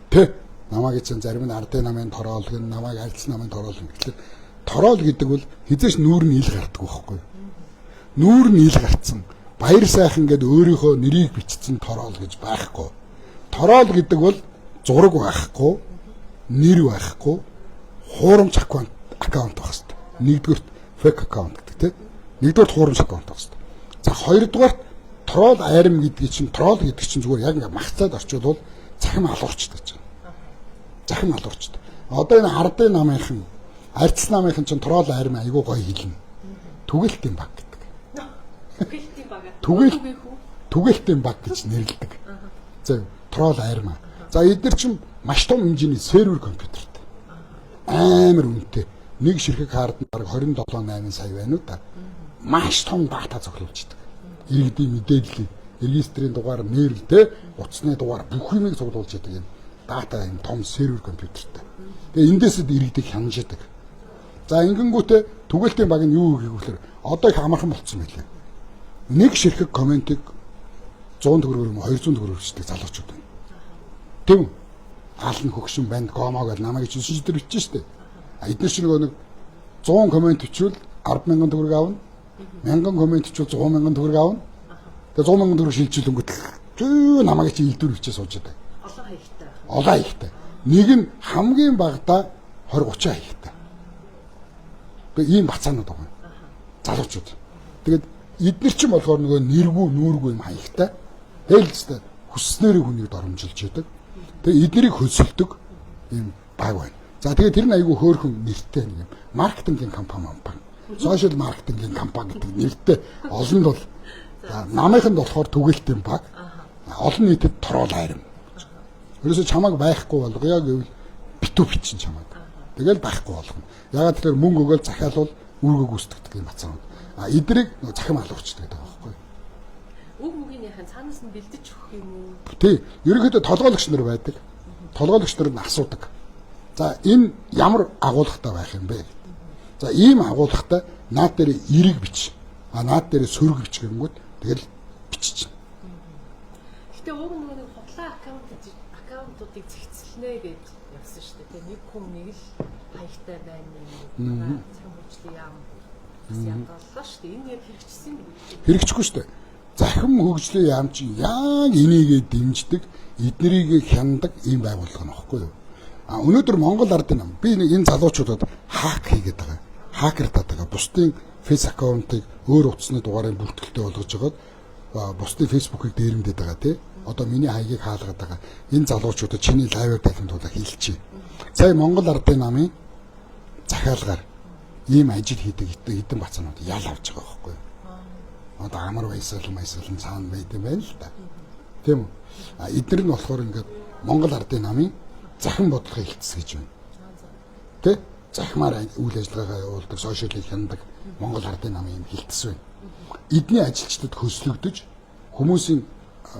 Тэ намайг чинь зарим нь ардын намын тороол гэн намайг альц намын тороол гэн. Тэгэхээр тороол гэдэг бол хизээч нүүр нь ил гардаг байхгүй. Нүүр нь ил гарцсан. Баяр сайхан гэд өөрийнхөө нэрийг бичсэн тороол гэж байхгүй. Тороол гэдэг бол зураг байхгүй, нэр байхгүй, хуурамч аккаунт байх хэрэгтэй. Нэгдүгüрт fake account гэдэг тийм. Нэгдүгüрт хуурамч аккаунт байх хэрэгтэй. За хоёрдугаарт тролл айрам гэдгийг чинь тролл гэдэг чинь зүгээр яг ингээ махцаад орчуулвал цахим алуурчдаг гэж байна. Цахим алуурчдаг. Одоо энэ ардын намынхан, арц намынхан чинь тролл айрам айгуу гоё хэлнэ. Түгэлтийн баг гэдэг. Түгэлтийн баг. Түгэлтийн баг гэж нэрлэдэг. За тролл айрам. За эдгээр чинь маш том хэмжээний сервер компьютертэй. Амар үнэтэй. Нэг ширхэг хард нь бараг 27 8 сая байна уу та. Маш том дата цуглуулждаг. Иргэдийн мэдээллийг, регистрийн дугаар, нэр, тэ, утасны дугаар бүх юмыг цуглуулж яадаг юм дата юм том сервер компьютертэй. Тэгээ эндээс иргэдийг хянаж яадаг. За ингэнгүүтээ түгэлтийн баг нь юу гэх вэ? Одоо их амархан болцсон байлээ. Нэг ширхэг комментиг 100 төгрөгөөр юм 200 төгрөгөөр бичдэг залуучууд байна. Тийм үү? Аалн хөгшин банд гомо гэж намайг чинь шийдвэр бичсэн шүү дээ. А эдгээр чинь нөгөө нэг 100 коммент бичвэл 10,000 төгрөг авна. 1000 коммент бичвэл 100,000 төгрөг авна. Тэгээ 100,000 төгрөг шилжүүлэнгүүт зүү намайг чи элдвэр бичээ сууж байгаа. Олон хаягтай байх. Олон хаягтай. Нэг нь хамгийн багадаа 20 30 хаягтай. Тэгээ ийм бацаанууд байгаа. Залуучууд. Тэгээд эднэр чинь болохоор нөгөө нэргүй нүүргүй юм хаягтай. Тэгэл хүсснээрээ хүнийг доромжилж яадаг. Тэгээ эднэрийг хөлсөлдөг ийм баг байна. За тэгээ тэр нь айгүй хөөрхөн нэртэй нэг юм маркетингийн компани компани. Сошиал маркетингийн компани гэдэг нэртэй олонд бол намынханд болохоор түгэлтийн баг. Олон нийтэд тороол айрам. Ерөөсө чамайг байхгүй болгоё гэвэл битүү бичин чамайг. Тэгэл байхгүй болгоно. Ягаад тэгэхээр мөнгө өгөөл захиалвал үүргээ гүйцэтгэдэг юм бацаанууд. А эдрийг нөгөө захим алуурчдаг гэдэг байгаа байхгүй юу? Үг мөгийн яхан цаанаас нь бэлдэж өгөх юм уу? Тий. Ерөнхийдөө толгойлогч нар байдаг. Толгойлогч нар нь асуудаг. За энэ ямар агуулгатай байх юм бэ? За ийм агуулгатай наад дээр эрэг бич. А наад дээр сөрөг бич гэнгүүт тэгэл биччихнэ. Гэтэ уг нөгөө нэг худлаа аккаунтуудыг зэгцэлнэ гэж явсан шүү дээ. Нэг хүн нэг л хаягтай байна юм. Цахим хөгжлийн яам Бас ядгаллаа шүү дээ. Энэ яг хэрэгжсэн юм. Хэрэгжихгүй шүү дээ. Захим хөгжлийн яам чи яг энийгээ дэмждэг, эднэрийг хяндаг ийм байгууллага нөхгүй юу? А өнөөдөр Монгол ардын нам би нэг энэ залуучуудад hack хийгээд байгаа. Хакертаад байгаа. Бусдын face аккаунтыг өөр утасны дугаарыг бүртгэлтэй болгож байгаад бусдын Facebook-ыг дээрэмдээд байгаа тий. Одоо миний хаягийг хаалгаад байгаа. Энэ залуучуудад чиний live-аар танилцуулах хэлчихье. Сая Монгол ардын намын захиалгаар ийм ажил хийдэг хэдэн бацаанууд ял авч байгаа байхгүй юу? Одоо амар баясгал цаана байд юм байна л да. Тийм үү? А эдгээр нь болохоор ингээд Монгол ардын намын захин бодлогын хэлтс гэж байна. Тэ? Захимаар үйл ажиллагаагаа явуулдаг, сошиалыг хяндаг Монгол ардын намын юм хэлтс байна. Эдний ажилчдад хөслөгдөж хүмүүсийн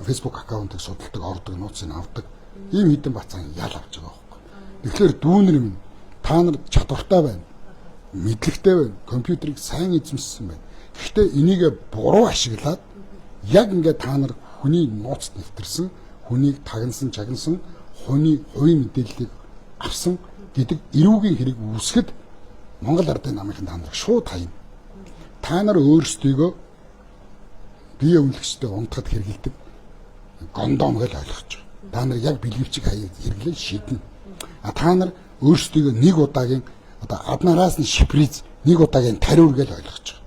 Facebook аккаунтыг судалдаг, ордог, нууцыг авдаг ийм хэдэн бацаан ял авч байгаа байхгүй. Тэгэхээр дүүнер минь та нар чадвартай байна. Мэдлэгтэй байна. Компьютерийг сайн эзэмшсэн байна. Гэхдээ энийг буруу ашиглаад яг ингээд та нар хүний нууцд нэвтэрсэн, хүнийг тагнасан, чагнасан, хүний хувийн мэдээллийг авсан гэдэг эрүүгийн хэрэг үүсгэд Монгол ардын намынхан та нарыг шууд хаяна. Та нар өөрсдийгөө бие үнэлэгчтэй унтахад хэрэгэлдэг гондом гэж ойлгож байгаа. Та нар яг бэлгэвчиг хаяад хэрэглэн шиднэ. А та нар өөрсдийгөө нэг удаагийн одоо аднараас нь шиприз нэг удаагийн тариур гэж ойлгож байгаа.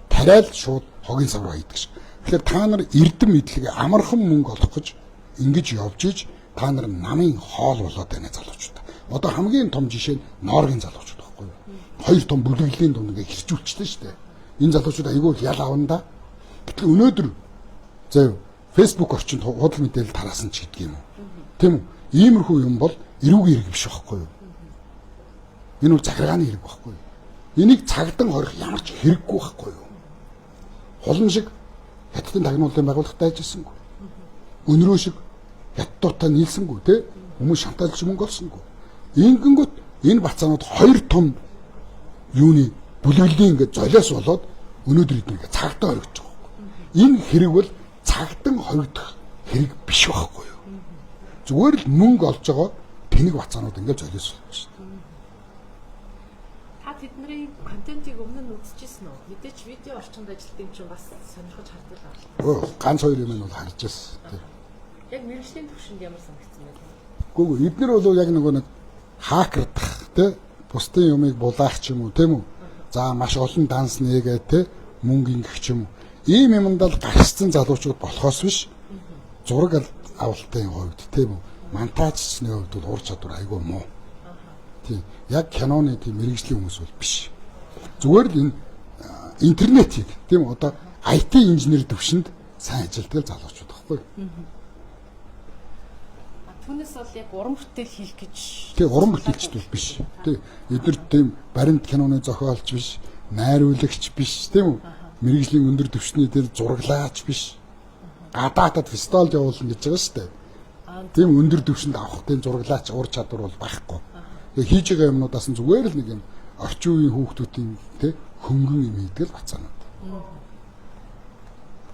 Тариал шууд хогийн сав руу хийдэг шиг. Тэгэхээр та нар эрдэм мэдлэг амархан мөнгө олох гэж ингэж явж иж та нар намын хоол болоод байна залуучууд. Одоо хамгийн том жишээ нь Нооргийн залуучууд байхгүй юу? Хоёр том бүлэглэлийн дунд ингээ хэрчүүлчихлээ шүү дээ. Энэ залуучууд айгүй их ял авна да. Гэтэл өнөөдөр заяа Facebook орчинд худал мэдээлэл тараасан ч гэдэг юм уу? Тийм үү? Иймэрхүү юм бол эрүүгийн хэрэг биш байхгүй юу? Энэ бол захиргааны хэрэг байхгүй юу? Энийг цагдан хорих ямар ч хэрэггүй байхгүй юу? Хулан шиг Хятадын тагнуулын байгууллагатай ажилласангүй. Өнрөө шиг хятадуудтай нийлсэнгүй тий? Хүмүүс шантаалж мөнгө олсонгүй. Ингэнгүүт энэ бацаанууд хоёр том юуны бүлэглэлийн ингээд золиос болоод өнөөдөр эднийг цагтан хоригдож байгаа байхгүй. Энэ хэрэг бол цагтан хоригдох хэрэг биш байхгүй юу? Зүгээр л мөнгө олж байгаа тэнэг бацаанууд ингээд золиос болж байна. Та тэдний контентыг өмнө нь үзчихсэн үү? Мэдээч видео орчинд ажилладаг юм чинь бас сонирхож хардаг л байна. Өө ганц хоёр юм нь бол харж байсан. Тий. Яг мэргэжлийн төвшөнд ямар санагдсан бэ? Гүг эднэр бол яг нөгөө нэг хакердах тий бусдын юмыг булаах ч юм уу тийм үү? За маш олон данс нээгээ тий мөнгө ингэх ч юм уу. Ийм юмдаа л гарчсан залуучууд болохоос биш зураг авалтын хувьд тийм үү? Монтажчны хувьд бол ур чадвар айгүй муу. Тийм. Яг киноны тийм мэргэжлийн хүмүүс бол биш. Зүгээр л энэ интернетийг тийм одоо IT инженер төвшөнд сайн ажилладаг залуучууд байхгүй юу? Түүнээс бол яг уран бүтээл хийх гэж тий уран бүтээлчд бол биш. Тий эдгээр тийм баримт киноны зохиолч биш, найруулагч биш тийм үү? Мэргэжлийн өндөр түвшний тэр зураглаач биш. Гадаадад фестивалд явуулна гэж байгаа шүү дээ. Тийм өндөр түвшинд авах тийм зураглаач ур чадвар бол байхгүй. Тэгээ хийж байгаа юмнуудаас нь зүгээр л нэг юм орчин үеийн хүүхдүүдийн тий хөнгөн юм хийдэг л бацаанууд.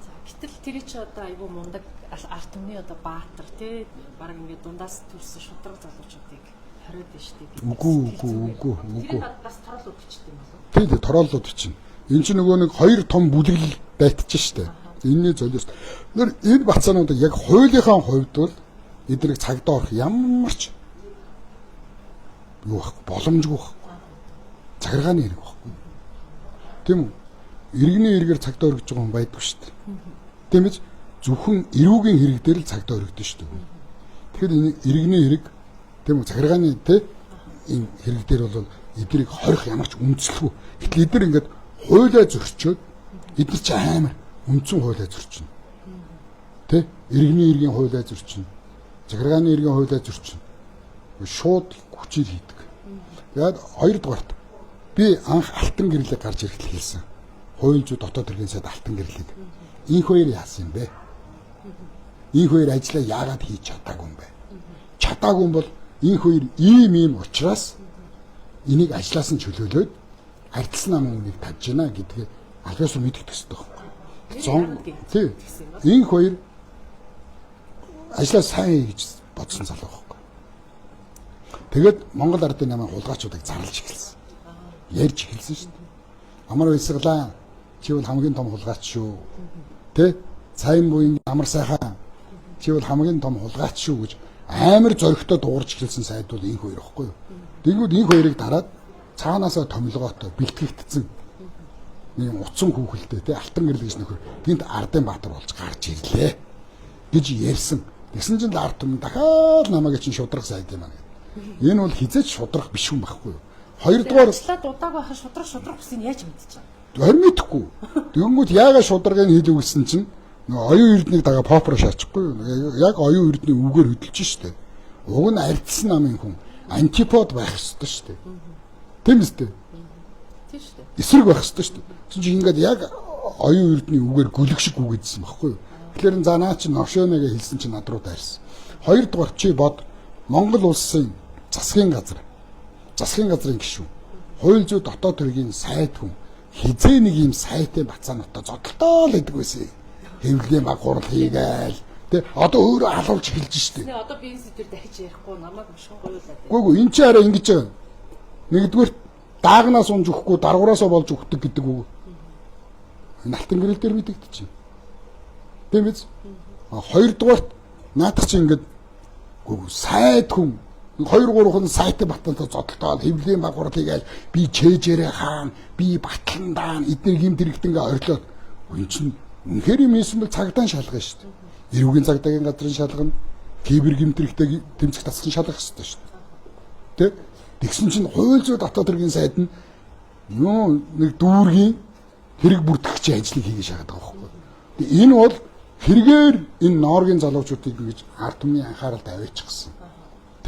За гэтэл тэр чи одоо айгүй мундаг арт түмний одоо баатар тий баг ингээд дундаас төрсэн шудраг залуучуудыг хориод байна шүү дээ. Үгүй үгүй үгүй үгүй. Тэр бас тороолууд бичдэг юм болов уу? Тий тий тороолууд бичнэ. Энд чинь нөгөө нэг хоёр том бүлэглэл байтчих шүү дээ. Энэний золиос. Тэр энэ бацаанууд яг хуулийнхаа хувьд бол эднийг цагдаа орох ямар ч юу байхгүй боломжгүй байхгүй. Захиргааны хэрэг байхгүй. Тийм үү? Иргэний хэрэгээр цагдаа өргөж байгаа хүн байдгүй шүү дээ. Тийм биз? Зөвхөн эрүүгийн хэрэг дээр л цагдаа өргөдөн шүү дээ. Тэгэхээр энэ иргэний хэрэг тийм үү? Захиргааны тэ энэ хэрэг дээр бол эднийг хорих ямар ч үндслгүй. Гэтэл эдгээр ингээд хуулиа зөрчөөд эдгээр чи амар үндсэн хуулиа зөрчинө. Тэ? Иргэний иргэн хуулиа зөрчинө. Захиргааны иргэн хуулиа зөрчинө. Шууд хүчээр хийдэг. Тэгээд хоёрдугаарт би анх алтан гэрлийг гарч ирэхэд хэлсэн. Хууль зүйн дотоод хэргийн сайд алтан гэрлийг. Инх хоёр яасан юм бэ? Инх хоёр ажлаа яагаад хийж чадаагүй юм бэ? Чадаагүй юм бол инх хоёр ийм ийм учраас энийг ажлаас нь чөлөөлөөд ардсан намын үнийг тавьж гинэ гэдгээ албаас мэддэг төстэй байхгүй. Зон тий. Инх хоёр ажлаа сайн хий гэж бодсон залуу байхгүй. Тэгээд Монгол ардын намын хулгайчуудыг зарлж эхэлсэн. Ярьж эхэлсэн шүү дээ. Амар баясгалаа. Чи бол хамгийн том хулгайч шүү. Тэ? Сайн буян амар сайхан. Чи бол хамгийн том хулгайч шүү гэж амар зоригтой дуугарч эхэлсэн сайд бол инх хоёр ихгүй юу? Тэнгүүд инх хоёрыг дараад цаанаасаа томилгоотой бэлтгэгдсэн нэг утсан хүүхэлтэй тэ алтан гэрэл гэж нөхөр гинт Ардын Баатар болж гарч ирлээ гэж ярьсан. Тэгсэн чинь л ард түмэн дахиад намайг чинь шудрах сайд юм аа гэдэг. Энэ бол хизээч шудрах биш юм байхгүй юу? Хоёрдугаар ажиллаад удааг байхад шудрах бүсийг яаж мэдчих вэ? Харин мэдэхгүй. Тэгэнгүүт яагаад шударгыг хэл үгсэн чинь нөгөө оюун эрднийг дагаа попро шаачихгүй юу? Яг оюун эрдний үгээр хөдөлж штэ. Уг нь ардсан намын хүн антипод байх ёстой штэ. Тийм үстэй. Тийм штэ. Эсрэг байх ёстой штэ. Тэгсэн чинь ингээд яг оюун эрдний үгээр гөлөг шиг үгээдсэн байхгүй юу? Тэгэхээр за наа чи новшонегээ хэлсэн чинь над руу дайрсан. Хоёрдугаар чи бод Монгол улсын засгийн газар. Засгийн газрын гишүүн. Хууль зүйн дотоод хэргийн сайд хүн хизээ нэг юм сайтын бацаануудаа зодтолтоо л гэдэг байсан. Хэвлэлийн баг хурал хийгээл. Тэ одоо өөрөө алуулж эхэлж штэ. Нэ одоо би энэ сэдвэр дахиж ярихгүй намайг мушгин гоёулаад. Үгүй ээ энэ чи арай ингэж байгаа. Нэгдүгээр даагнаас унж өгөхгүй даргуураасаа болж өгдөг гэдэг үг. Энэ алтан гэрэл дээр мэдэгдэж байна. Тийм биз? А хоёрдугаарт наадах чи ингэж үгүй сайд хүн 2 3хан сайт баталтай зодтолтоод хэвлэлийн баг хурал хийгээл би чэжээрээ хаан би батлан даан эдгээр гимт хэрэгтэнгээ орилоод энэ чинь үнэхээр юм хийсэн бол цагдаа шалгана шүү дээ. Эрүүгийн цагдаагийн газрын шалгана, кибер гимт хэрэгтэйг тэмцэх тасхан шалгах хэрэгтэй шүү дээ. Тэ? Тэгсэн чинь хууль зүйн дотоод хэргийн сайд нь юу нэг дүүргийн хэрэг бүртгэгчийн ажлыг хийгээ шахаад байгаа байхгүй. Тэгээ энэ бол хэрэгээр энэ нооргийн залуучуудыг ингэж ард түмний анхааралд аваачихсан.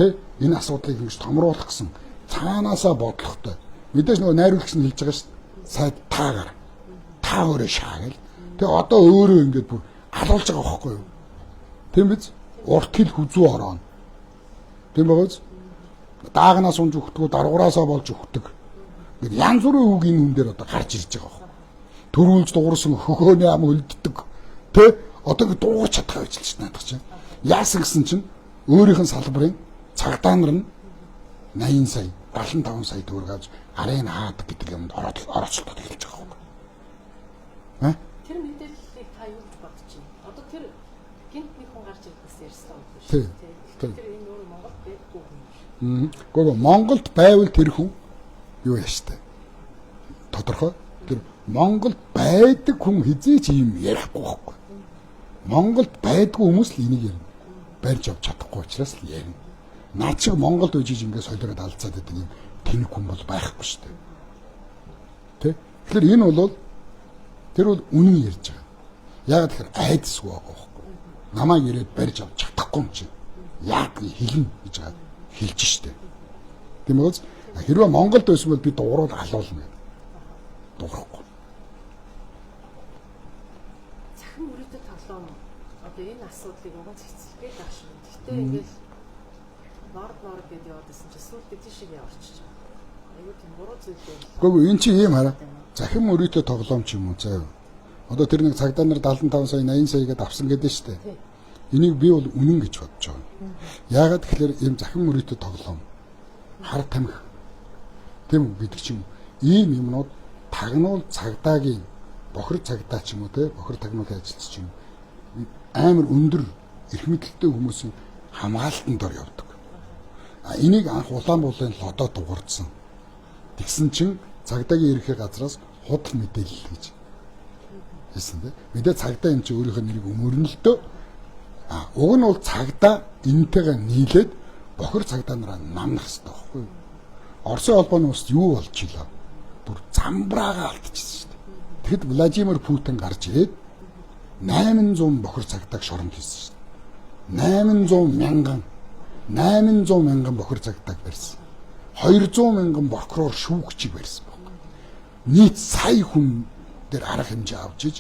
Тэ? Энэ асуудлыг ингэж томруулах гэсэн цаанаасаа бодлоготой. Мэдээж нөгөө найруулагч нь хэлж байгаа шүү дээ. Сайд таагаар. Та өөрөө шаа гэл. Тэгээ одоо өөрөө ингэж бүр алуулж байгаа байхгүй юу? Тийм биз? Урт хил хүзүү орооно. Тийм байгааз? Даагнаас унж өгдөг, даргуураасаа болж өгдөг. Ингээд янз бүрийн үг энэ хүн дээр одоо гарч ирж байгаа байхгүй. Төрүүлж дуурсан хөхөөний ам хөлддөг. Тэ? Одоо ингэ дуугарч чадах байж л ч наадах чинь. Яасан гэсэн чинь өөрийнх нь салбарын цагдаа нар нь 80 сая, 75 сая төгрөг авч арын хаадаг гэдэг юмд орооцолтод эхэлж байгаа байхгүй. Аа? Тэр мэдээллийг та юу гэж бодож байна? Одоо тэр гинт нэг хүн гарч ирдээс ярьсан юм биш Тий. үү? Тэр энэ өөр Монголд байдгүй хүн. Гэхдээ Монголд байвал тэр хүн юу яаштай. Тодорхой. Тэр Монголд байдаг хүн хизээч ийм ярихгүй байхгүй. Монголд байдгүй хүмүүс л энийг ярина. Барьж авч чадахгүй учраас л ярина. Наад шиг Монголд үжиж ингээд солиороод алцаад байдаг юм тэнэг хүн бол байхгүй шүү дээ. Тэ? Тэгэхээр энэ бол тэр бол үнэн ярьж байгаа. Яг тэгэхээр айдасгүй байгаа байхгүй. Намайг ирээд барьж авч чадахгүй юм чинь. Яг хэлнэ гэж байгаа хэлж штэ. Тийм үү? Хэрвээ Монголд байсан бол би дуурал алуулна гэдэг. Дуурахгүй. Цахим өрөөтэй тоглоом одоо энэ асуудлыг уган цэцлэх гээд байх шиг. Гэхдээ ингээл норд норд гэдээ яваад байсан чинь сүүлдээ тийшээ яварчиж байгаа. Айгуу тийм буруу зүйл байл. Үгүй ээ, эн чинь ийм хараа. Захим өрөөтэй тоглоом ч юм уу заа. Одоо тэр нэг цагдаа нар 75 сая 80 сая гэдээ авсан гэдэг нь штэ. Тий. Энийг би бол үнэн гэж бодож байгаа. Яагаад тэгэхээр ийм захим өрөөтэй тоглоом хар тамхи тийм үү гэдэг ч юм уу. Ийм юмнууд тагнуул цагдаагийн бохир цагдаа ч юм уу те бохир тагнуулын ажилч ч юм уу амар өндөр эрх мэдэлтэй хүмүүсийн хамгаалтанд дор явдаг. А энийг анх Улаанбуулын лодоо дугуурдсан. Тэгсэн чинь цагдаагийн ерөнхий газраас худал мэдээлэл гэж хэлсэн те. Мэдээ цагдаа юм чи өөрийнх нь нэрийг өмөрнө л дөө. А уг нь бол цагдаа энтэйгээ нийлээд бохир цагдаа нараа намнах хэрэгтэй байхгүй юу? Оросын холбооны улсад юу болж илаа? Бүр замбраагаа алдчихсан шүү дээ. Тэгэхэд Владимир Путин гарч ирээд 800 бохир цагдааг шоронд хийсэн шүү дээ. 800 мянган 800 мянган бохир цагдааг барьсан. 200 мянган прокурор шүүгчийг барьсан байхгүй. Нийт сая хүн дээр арга хэмжээ авч иж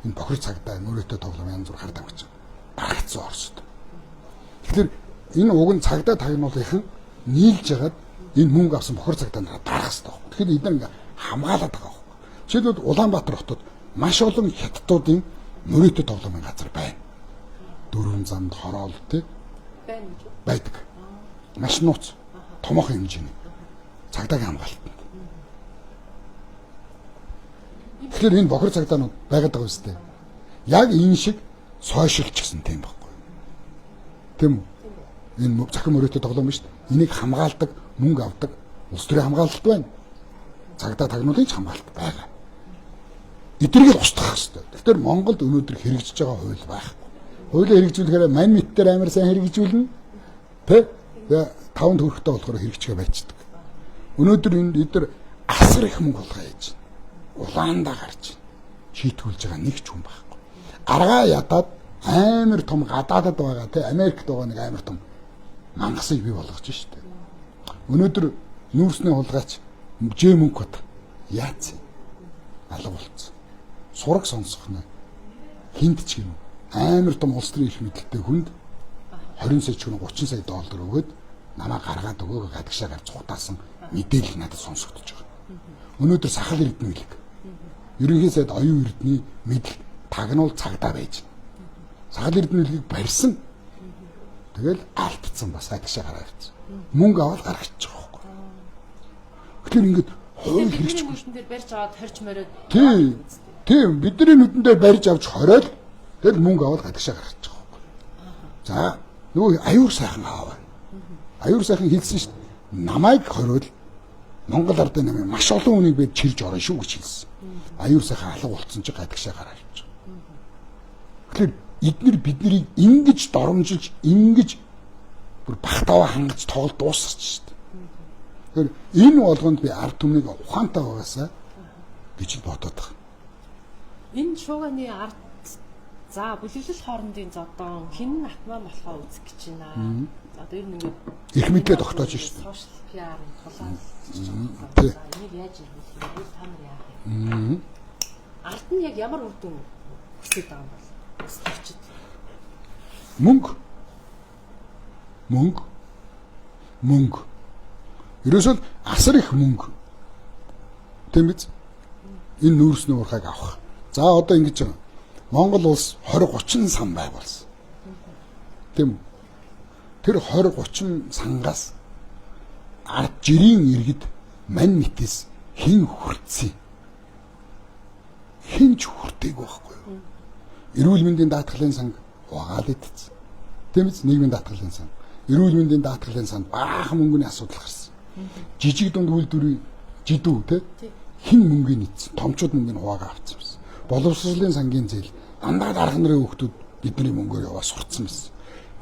энэ бохир цагдаа мөрөөдөө тоглоом янз бүр хар тамхич дарагдсан Оросд. Тэгэхээр энэ уг нь цагдаа тагнуулынхан нийлж хагаад энэ мөнгө авсан бохир цагдаа нараа дарах хэрэгтэй байхгүй. Тэгэхээр эдгээр ингээ хамгаалаад байгаа байхгүй. Жишээлбэл Улаанбаатар хотод маш олон хятадуудын мөрөөдөө тоглоомын газар байна. Дөрвөн замд хороол тий Байна гэж үү? байдаг. Маш нууц томоохон хэмжээний цагдаагийн хамгаалтанд. Тэгэхээр энэ бохор цагдаа байгаад байгаа үстэй. Яг энэ шиг сошиал ч гэсэн тийм байхгүй. Тийм үү? Энэ цахим өрөөтэй тоглоом шүү дээ. Энийг хамгаалдаг, мөнгө авдаг улс төрийн хамгаалалт байна. Цагдаа тагнуулын ч хамгаалалт байгаа. Эднийг л устгах хэрэгтэй. Тэгэхээр Монголд өнөөдөр хэрэгжиж байгаа хууль байхгүй. Хуулийг хэрэгжүүлэхээр мань мэт дээр амар сайн хэрэгжүүлнэ. Тэ? Тэгээ таван төгрөгтэй болохоор хэрэгжихээ байцдаг. Өнөөдөр энэ эдгээр асар их мөнгө хулгай хийж байна. Улаандаа гарч байна. Шийтгүүлж байгаа нэг ч хүн байхгүй. Аргаа ядаад амар том гадаадад байгаа тэ Америкт байгаа нэг амар том мангасыг бий болгож штэ. Өнөөдөр нүүрсний хулгайч Ж мөнгө бат яац алга болцсон. Сураг сонсох нь хинт ч юм амар том улс төрийн эрх мэдэлтэй хүнд 20 сая ч 30 сая доллар өгөөд намаа гаргаад өгөөгөө гадагшаа гарч цухтаасан мэдээлэл надад сонсогдож байгаа. Өнөөдөр сахал эрдэнэ билэг. Ерөнхий сайд оюун эрдний мэдл тагнуул цагдаа байж. Сахал эрдэнэ билгийг барьсан. Тэгэл алдсан бас гадагшаа гараа авчихсан. Мөнгө аваад гаргачих байгаа байхгүй. Тэгэхээр ингээд хууль хэрэгжихгүй. Нүдэн дээр барьж аваад хорж мориод. Тийм. Тийм, бидний нүдэн дээр барьж авч хориод тэгэл мөнгө аваад гадагшаа гаргачих байгаа байхгүй. За, нөгөө аюур сайхан аав. Аюур сайхан хэлсэн шүү дээ. Намайг хориод Монгол ардын намын маш олон хүнийг би чирж орно шүү гэж хэлсэн. Аюур сайхан алга болцсон чи гадагшаа гараа авчих. Тэгэхээр эднэр биднийг ингэж доромжилж, ингэж бүр бахтаваа хангаж тоглолт дуусгач шүү дээ. Тэгэхээр энэ болгонд би ард түмнийг ухаантай байгаасаа гэж бодоод байгаа. Энэ шууганы ард за бүлэглэл хоорондын зодон хэн атман болохоо үзэх гэж байна. Одоо ер нь ингээд эрх мэдлээ тогтоож шүү дээ. Social PR тулаалж байгаа. Энийг яаж эргүүлэх юм бэ? Та нар яах юм? Ард нь яг ямар үр дүн хүсэж байгаа юм бол? Өсөлтчд. Мөнгө. Мөнгө. Мөнгө. Ерөөсөө асар их мөнгө. Тийм биз? Энэ нүүрсний уурхайг авах. За одоо ингэж байгаа. Монгол улс 20 30 сан байгуулсан. Тийм үү? Тэр 20 30 сангаас ард жирийн иргэд мань мэтээс хэн хүртсэн? Хэн ч хүртээгүй байхгүй юу? Эрүүл мэндийн даатгалын санг угаал идсэн. Тийм биз? Нийгмийн даатгалын сан. Эрүүл мэндийн даатгалын санд баахан мөнгөний асуудал гарсан. Жижиг дунд үйлдвэрийн жидүү те хэн мөнгөний нийцсэн? Томчууд мөнгөний хуваагаа авсан байсан. Боловсролын сангийн зээл дандаа дарга нарын хүүхдүүд бидний мөнгөөр яваа сурцсан байсан.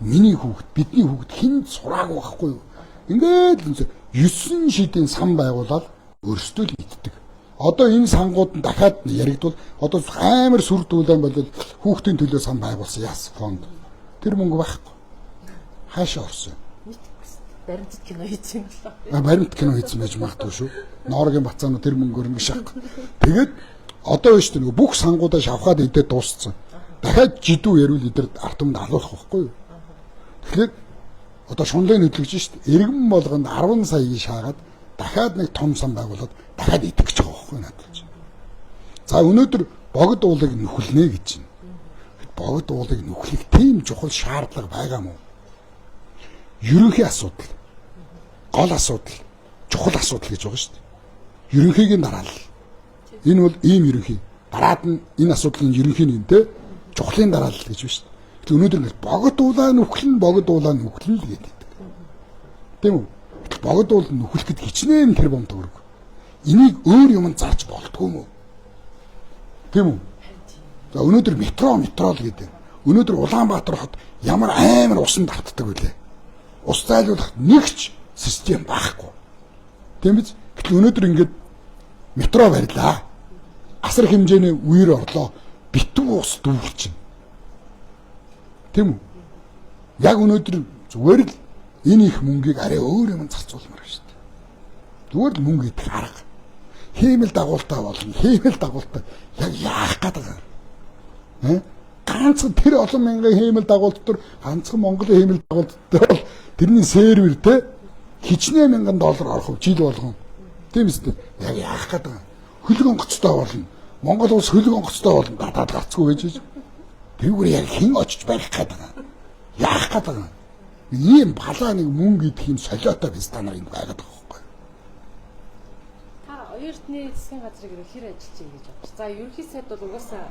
Миний хүүхд, бидний хүүхд хэн сураагүй байхгүй юу? Ингээд л 9 шидийн сан байгуулаад өөрсдөө л иддэг. Одоо энэ сангууд нь дахиад яригдвал одоо амар сүр дүүлэн болол хүүхдийн төлөө сан байгуулсан яас фонд. Тэр мөнгө байхгүй. Хаашаа орсон юм? Баримтат кино хийсэн юм болоо. Баримт кино хийсэн байж магадгүй шүү. Ноорогийн бацаануу тэр мөнгөөр ингэ шах. Тэгээд одоо биш нөгөө бүх сангуудаа шавхаад идээд дууссан. Дахиад жидүү ярил эдэр ард түмэнд алуулах байхгүй юу? Тэгэхээр одоо шунлын хөдлөгч шүү дээ. Иргэн болгонд 10 саяыг шаагаад дахиад нэг том сан байгуулад дахиад идэх гэж байгаа байхгүй надад. За өнөөдөр богд уулыг нүхлэнэ гэж байна. Богд уулыг нүхлэх тийм чухал шаардлага байгаа мó? Ерөнхий асуудал, гол асуудал, чухал асуудал гэж байгаа шүү дээ. Ерөнхийгийн дараалал. Энэ бол ийм ерөнхий. Дараад нь энэ асуудал нь ерөнхий нь те чухлын дараалал гэж байна шүү дээ. Тэгэхээр өнөөдөр ингээд богд уулаа нүхлэн, богд уулаа нүхлэн л гэдэг. Тийм үү? Богд уул нүхлэхэд хичнээн тэр бом төгрөг. Энийг өөр юм зарж болтгүй юм уу? Тийм үү? За өнөөдөр метро л гэдэг. Өнөөдөр Улаанбаатар хот ямар амар усан давтдаг вүлээ. Ус зайлуулах нэг ч систем байхгүй. Тийм биз? Гэтэл өнөөдөр ингээд метро барьлаа. Асар хэмжээний үер орлоо. Битүү ус дүүрчин. Тийм үү? Яг өнөөдөр зүгээр л энэ их мөнгийг арай өөр юм зарцуулмаар байна шүү дээ. Зүгээр л мөнгө идэх арга. Хиймэл дагуултаа болно. Хиймэл дагуултаа яг яах гээд байгаа юм? Ганцхан тэр олон мянган хиймэл дагуулт дотор ганцхан Монголын хиймэл дагуулт дээр бол тэрний сервер те хичнээн мянган доллар орох жил болгон. Тийм үстэй. Яг яах гээд байгаа юм? Хөлөг онгоцтой болно. Монгол улс хөлөг онгоцтой болно. Гадаад гацгүй байж гэж. Тэрүүгээр яг хэн очиж барих гээд байгаа юм? Яах гээд байгаа юм? Ийм балаа нэг мөнгө идэх юм солиотой биз та нар энд байгаад байгаа байхгүй. Та оюун Оюун Эрдэнэ засгийн газрыг хэр ажиллаж байгаа гэж бодчих. За ерөнхий сайд бол угаасаа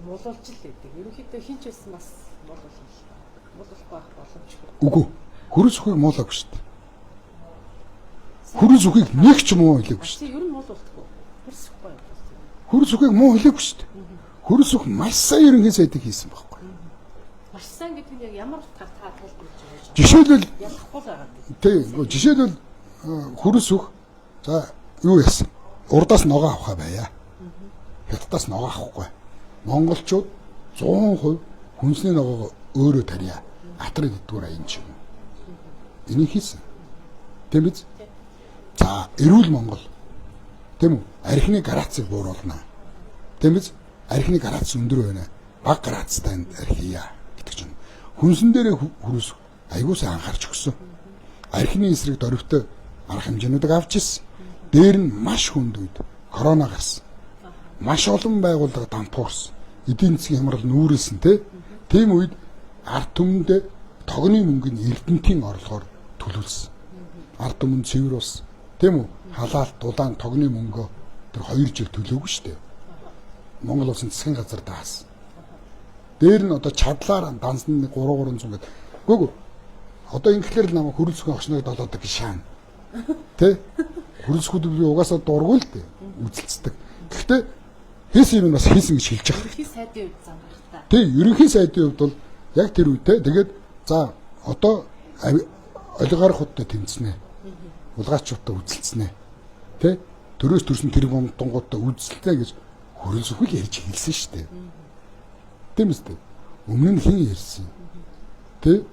муулуулж л байдаг. Ерөнхийдөө хин ч байсан бас муулуулна л та. Муулуулахгүй байх боломжгүй. Үгүй. Хөрөлсөхийг муулаагүй шүү дээ. Хөрөлсөхийг нэг ч муу хэлээгүй шүү дээ. Ер нь муулуулдаггүй. Хөрөлсөхгүй юм. Хөрөлсөхийг муу хэлээгүй шүү дээ. Хөрөлсөх маш сайн ерөнхий сайдыг хийсэн байхгүй. Маш сайн гэдэг нь яг ямар утгаар та тайлбарлаж байгаа вэ? Жишээлбэл ялахгүй л байгаа. Тийм. Жишээлбэл хөрөлсөх за юу яасан? Урдаас ногоо авахаа байя. Хятадаас ногоо авахгүй. Монголчууд 100% хүнсний ногоогоо өөрөө тарья. Атрын дэдгүүр аян ч юм. Энийг хийсэн. Тийм биз? За, эрүүл Монгол. Тийм үү? Архины грацыг бууруулна. Тийм биз? Архины грац өндөр байна. Бага грацтай архия гэдэг чинь. Хүнсэн дээрээ хөрөөс айгуу сайн анхаарч өгсөн. Архины эсрэг дөрвтэй арга хэмжээнүүдийг авч ирсэн. Дээр нь маш хүнд үед корона гарсан. Маш олон байгууллага дампуурсан. Эдийн засгийн хямрал нүүрэлсэн тий. Тийм үед ард түмэндээ тогны мөнгөний Эрдэнтийн орлогоор төлөвлөсөн. Ард түмэн цэвэр болсон. Тийм үү? Халаалт, дулаан, тогны мөнгөө тэр 2 жил төлөөгүй шүү дээ. Монгол улсын засгийн газар даасан. Дээр нь одоо чадлаар дансны 3 300 гэдэг. Үгүй ээ. Одоо ингэхлээр л намайг хөрөлцгөн орчныг долоодог гэж шаана. Тэ? Хөрөлцгүүд би угаасаа дургу л дээ. Үзэлцдэг. Гэхдээ хийсэн юм бас хийсэн гэж хэлж байгаа. Ерөнхий сайдын хувьд зам гарах та. Тий, ерөнхий сайдын хувьд бол яг тэр үедээ тэгээд за одоо олигархуудтай тэмцэнэ. Улгаачуудтай үзэлцэнэ. Тэ? Төрөөс төрсөн тэр гомдонгуудтай үзэлцэнэ гэж хөрөлцөх л ярьж хэлсэн шүү дээ. Тийм үстэй. Өмнө нь хэн ярьсан? Тэ?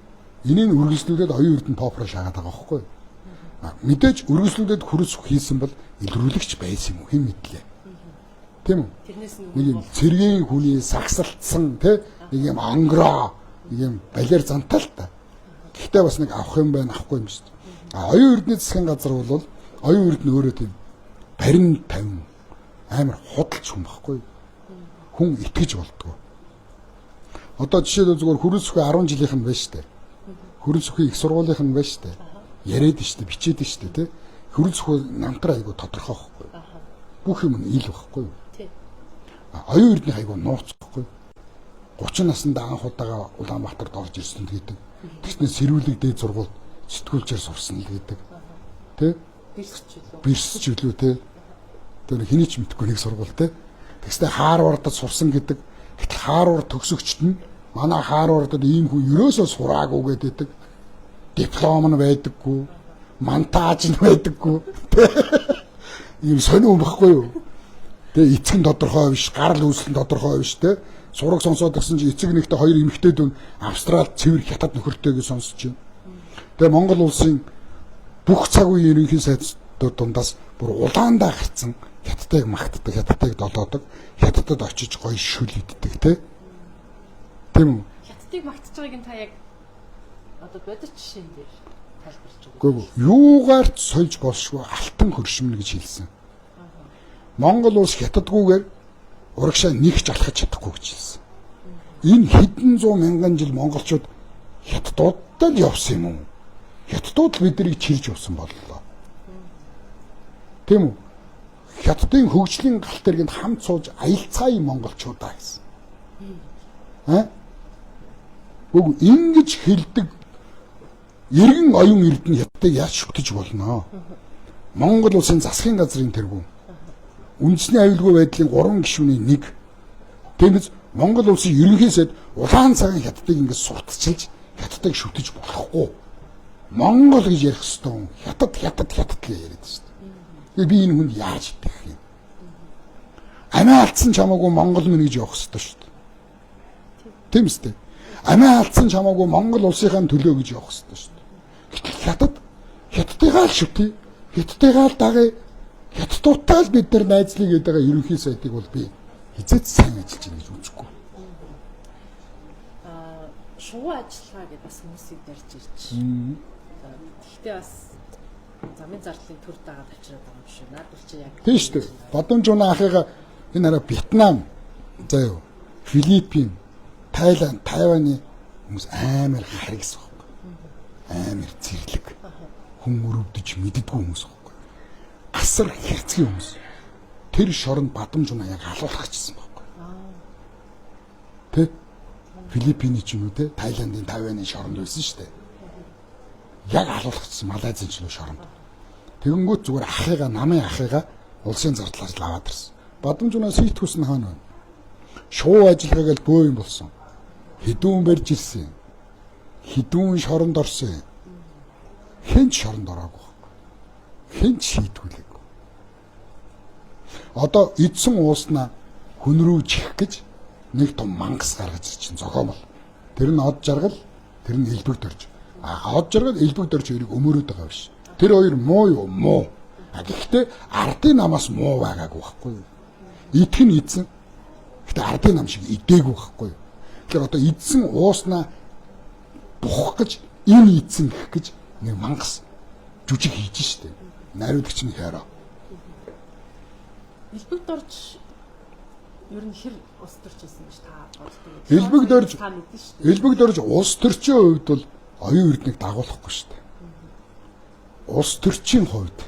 Энийг үргэлжлүүлээд оюун эрдэнэ попро шаагаад байгаа байхгүй юу? Мэдээж үргэлжлүүлээд хөрөлцөх хийсэн бол илрүүлэгч байсан юм уу? Хэн мэдлээ. Тийм үү? Тэрнээс нь нэг юм цэргийн хүний сагсалтсан тэ нэг юм онгороо нэг юм балер зантал та. Гэхдээ бас нэг авах юм байна, авахгүй юм шүү дээ. А оюун эрдэнэ засгийн газар бол оюун эрдэнэ өөрөө тийм барин тавин амар худалч хүн байхгүй. Хүн итгэж болдгоо. Одоо жишээлбэл зүгээр хөрөлсөхөө 10 жилийнх нь байна шүү дээ. Хөрөлсөхөө их сургуулийнх нь байна шүү дээ. Яриад шүү дээ, бичээд шүү дээ, тэ. Хөрөлсөхөө намтар айгу тодорхой байхгүй. Бүх юм нь ил байхгүй. Оюун эрдэнэ айгу нууц байхгүй. 30 наснд анх удаага Улаанбаатарт орж ирсэн гэдэг. Тэгснэ сэрүүлэг дээд сургуульд сэтгүүлчээр сурсан л гэдэг. Тэ? Бэрсч үлээ тэ. Тэр хэний ч мэдэхгүй нэг сургууль тэ. Тэгснэ Харвардад сурсан гэдэг. Гэтэл Харвард төгсөгчд нь манай Харвардад ийм хүн ерөөсөө сураагүй гэдэг. Диплом нь байдаггүй, монтаж нь байдаггүй. Ийм сонин юм баггүй юу? Тэ эцэг нь тодорхой биш, гарал үүсэл нь тодорхой биш тэ. Сураг сонсоод гисэн чи эцэг нэгтээ хоёр эмэгтэй дүн Австрал цэвэр хятад нөхөртэй гэж сонсож байна. Тэгээ Монгол улсын бүх цаг үеийн ерөнхий сайдууд дундаас бүр улаандаа гарцсан хятадыг магтдаг, хятадыг долоодог, хятадд очиж гоё шүл иддэг тэ. Тийм үү? Хятадыг магтаж байгааг нь та яг одоо бодит жишээн дээр тайлбарлаж өгөөч. Үгүй юугаар ч сольж болшгүй алтан хөршмөн гэж хэлсэн. Монгол улс хятадгүйгээр урагшаа нэг ч алхаж чадахгүй гэж хэлсэн. Энэ хэдэн зуун мянган жил монголчууд хятадуудтай л явсан юм уу? Хятадууд л биднийг чирж явсан боллоо. Тийм үү? Хятадын хөгжлийн галт тэргэнд хамт сууж аялцгаая монголчуудаа гэсэн. Аа? Үгүй ингэж хэлдэг эргэн оюун эрдэнэ хятадыг яаж шүтэж болно? Монгол улсын засгийн газрын тэргүүн үндэсний аюулгүй байдлын 3 гишүүний нэг. Тиймээс Монгол улсын ерөнхий сайд улаан цагаан хятадыг ингэж сурталчилж хятадыг шүтэж болохгүй. Монгол гэж ярих ёстой. Хятад хятад хятад гэж яриад шүү дээ. Би энэ хүнд яаж итгэх юм? Амиа алдсан ч хамаагүй Монгол минь гэж явах ёстой шүү дээ. Тийм үстэй. Амиа алдсан ч хамаагүй Монгол улсынхаа төлөө гэж явах ёстой шүү дээ. Гэтэл хятад хятадыгаа л шүтээ. Хятадыгаа л дагая. Хятадуудтай л бид нар найзлыг гэдэг байгаа ерөнхий сайдыг бол би хизээч сайн ажиллаж байна гэж үзэхгүй. Аа шувуу ажиллагаа гэдээ бас хүмүүсийг барьж ирж. Гэхдээ бас замын зардлын төр дагаад авчираад байгаа юм шиг. Наадвал чи яг тийм шүү дээ. Бодомжуна ахыгаа энэ хараа Вьетнам заа юу. Филиппин, Тайланд, Тайваны хүмүүс амар харгас байхгүй. Амар зэрлэг. Хүн өрөвдөж мэддэггүй хүмүүс байхгүй. Асар хэрцгий хүмүүс. Тэр шоронд Бадамж унаа яг алуулах гэжсэн байхгүй. Тэ? Филиппиний ч юм уу те, Таиландын Тайваны шоронд байсан шүү дээ. Яг алуулах гэжсэн Малайзын ч юм шоронд. Тэгэнгүүт зүгээр ахыгаа, намын ахыгаа улсын зардлаар л аваад ирсэн. Бадамж унаа сүйтгэс нь хаана байна? Шуу ажиллагаа гэл бөө юм болсон. Хэдүүн барьж ирсэн. Хэдүүн шоронд орсон. Хэн ч шоронд ороогүй байхгүй. Хэн ч шийтгүүлээгүй. Одоо эдсэн ууснаа хүн рүү чих гэж нэг том мангас гаргаж ирчин зохиомол. Тэр нь од жаргал, тэр нь элбэг дөрж. А од жаргал, элбэг дөрж хоёрыг өмөрөөд байгаа биш. Тэр хоёр муу юу? Муу. А гэхдээ ардын намаас муу байгаагүй байхгүй юу? Идэх нь идсэн. Гэхдээ ардын нам шиг идээгүй байхгүй юу? Тэгэхээр одоо эдсэн ууснаа бухах гэж энэ идсэн гэх гэж нэг мангас жүжиг хийж штэ. Найруулагч нь хайраа. Элбэг дорж ер нь хэр улс төрч байсан гэж та боддог. Элбэг дорж та мэднэ шүү дээ. Элбэг дорж улс төрчийн хувьд бол оюун эрднийг дагуулахгүй шүү дээ. Улс төрчийн хувьд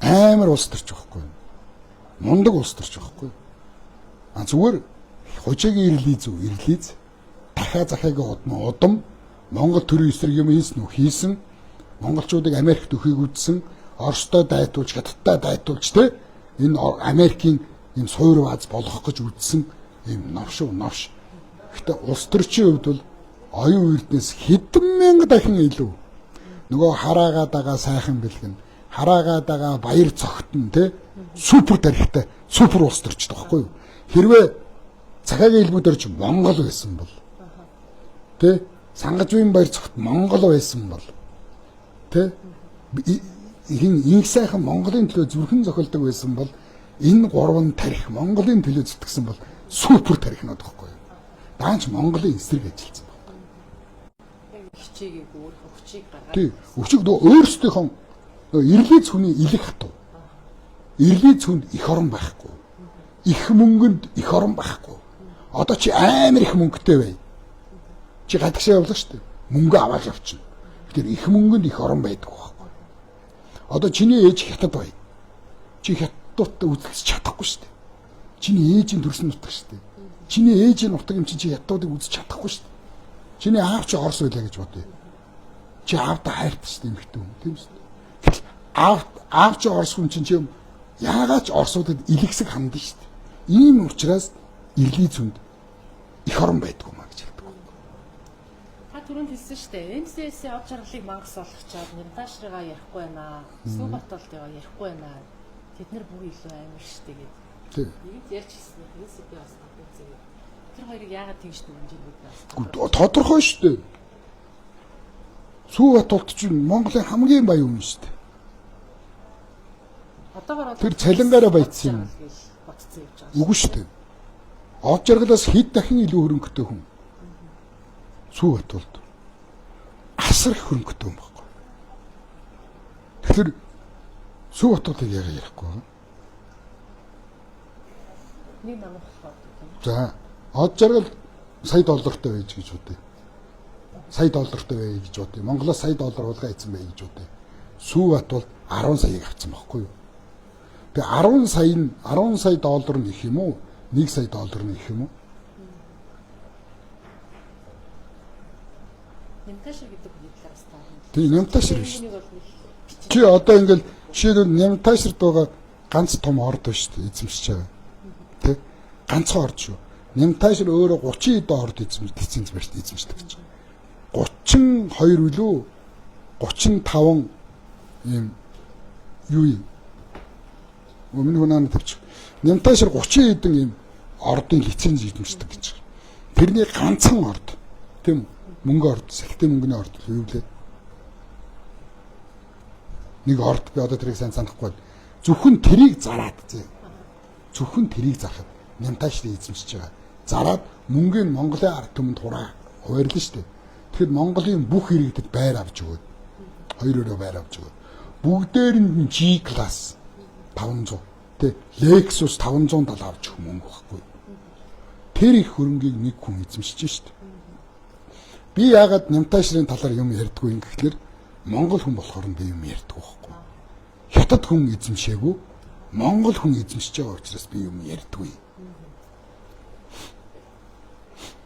амар улс төрч байхгүй юу? Мундаг улс төрч байхгүй юу? А зүгээр хужигийн ирлийз үү? Ирлийз. Дахиа захиагийн удам Монгол төрийн эсрэг юм хийсэн үү? Хийсэн. Монголчуудыг Америкт өхийг үзсэн. Оростой дайтуулж, Хятадтай дайтуулж те энэ Америкийн ийм суур бааз болгох гэж үзсэн ийм новш новш. Гэхдээ улс төрчийн хувьд бол оюун эрдэнэс хэдэн мянга дахин илүү нөгөө хараагаад байгаа сайхан бэлгэн, хараагаад байгаа баяр цогтон те супер тарихтай супер улс төрчд байхгүй юу? Хэрвээ Цахиагийн элбэг дорж Монгол байсан бол те Сангажвын баяр цогт Монгол байсан бол те хин инх сайхан Монголын төлөө зүрхэн зохилдог байсан бол энэ гурван тарих Монголын төлөө зүтгэсэн бол супер тарихнууд байхгүй юу? Даанч Монголын эсрэг ажилласан байна. Хичээгээгүй өөрийнхөө хүчийг гаргаад. Тий. Хүчийг нөгөө өөрсдийнхөө нөгөө ирлийц хүний илэг хатуу. Ирлийц хүнд эх орон байхгүй. Их мөнгөнд эх орон байхгүй. Одоо чи амар их мөнгөтэй бай. Чи гадагшаа явлаа шүү дээ. Мөнгө аваад явчихна. Тэгэхээр их мөнгөнд эх орон байдаг байхгүй. Одоо чиний ээж хятад бай. Чи хятадтай үзэлцэж чадахгүй шүү дээ. Чиний ээжийн төрсөн нутаг шүү дээ. Чиний ээжийн нутаг юм чинь чи хятадыг үзэж чадахгүй шүү дээ. Чиний аав чи Орос байлаа гэж бодъё. Чи аавдаа хайртай шүү дээ эмэгтэй хүн, тийм үү? Гэтэл аав чи Орос хүн чинь чи яагаад ч Оросуудад илэгсэг хандна шүү дээ. Ийм учраас ирлийн зүнд эх орон байдгүй маа гэж хэлдэг. Та түрүүнд хэлсэн шүү дээ. МСС-ийн од жаргалыг мангас болгочоод Нямтаашрыгаа ярихгүй байна. Сүхбатолтойгоо ярихгүй байна. Тэд нар бүр илүү амар шүү дээ гэдэг. Тийм. Нэгэнт ярьж хэлсэн. Энэ сэдвээ бас татвцээ. Тэр хоёрыг яагаад тэгж дүгнэж байна вэ? Тодорхой шүү дээ. Сүхбатолт чинь Монголын хамгийн баян хүн шүү дээ. Одоогоор тэр цалингаараа баяцсан юм. Ботцсон явж байгаа. Үгүй шүү дээ. Од жаргалаас хэд дахин илүү хөрөнгөтэй хүн. Сүхбатолт асар их хөрөнгөтэй хүн байхгүй. Тэгэхээр Сүхбатолтыг яагаад ярихгүй байгаа? Нэг намх болохоор тийм. За, од жаргал сая доллартай байж гэж бодъё. Сая доллартай байж гэж бодъё. Монголоос сая доллар хулгай хийсэн байж гэж бодъё. Сүхбатолт 10 саяыг авсан байхгүй юу? Тэгээ 10 сая нь 10 сая доллар нь их юм уу? 1 сая доллар нь их юм уу? Нямтаашир гэдэг хүний талаар бас та. Тийм, Нямтаашир биш. Чи одоо ингээл жишээлбэл Нямтааширд байгаа ганц том орд байна шүү дээ, эзэмшиж байгаа. Тэ? Ганцхан орд шүү. Нямтаашир өөрөө 30 хэдэн орд лиценз барьж эзэмшдэг гэж. 32 үлээ 35 ийм юу юм? Өмнө хүнээ тавьчих. Нямтаашир 30 хэдэн ийм ордын лиценз эзэмшдэг гэж. Тэрний ганцхан орд. Тийм үү? Мөнгө орд, сэлтийн мөнгөний орд юу лээ? Нэг орд би одоо тэрийг сайн санахгүй байна. Зөвхөн тэрийг зараад зэ. Зөвхөн тэрийг зарахад Нямтаашрыг эзэмшиж байгаа. Зараад мөнгөний Монголын ард түмэнд хуваарлаа шүү дээ. Тэгэхээр Монголын бүх иргэдэд байр авч өгөөд. Хоёр өрөө байр авч өгөөд. Бүгдээрэнд нь G класс 500. Тэ Lexus 570 авч өгөх мөнгө байхгүй. Тэр их хөрөнгийг нэг хүн эзэмшиж шүү дээ. Би яагаад Нямтаашрын талаар юм ярьдгүй юм гэхлээр Монгол хүн болохоор нь би юм ярьдгүй байхгүй. Хятад хүн эзэмшээгүй, Монгол хүн эзэмшиж байгаа учраас би юм ярьдгүй.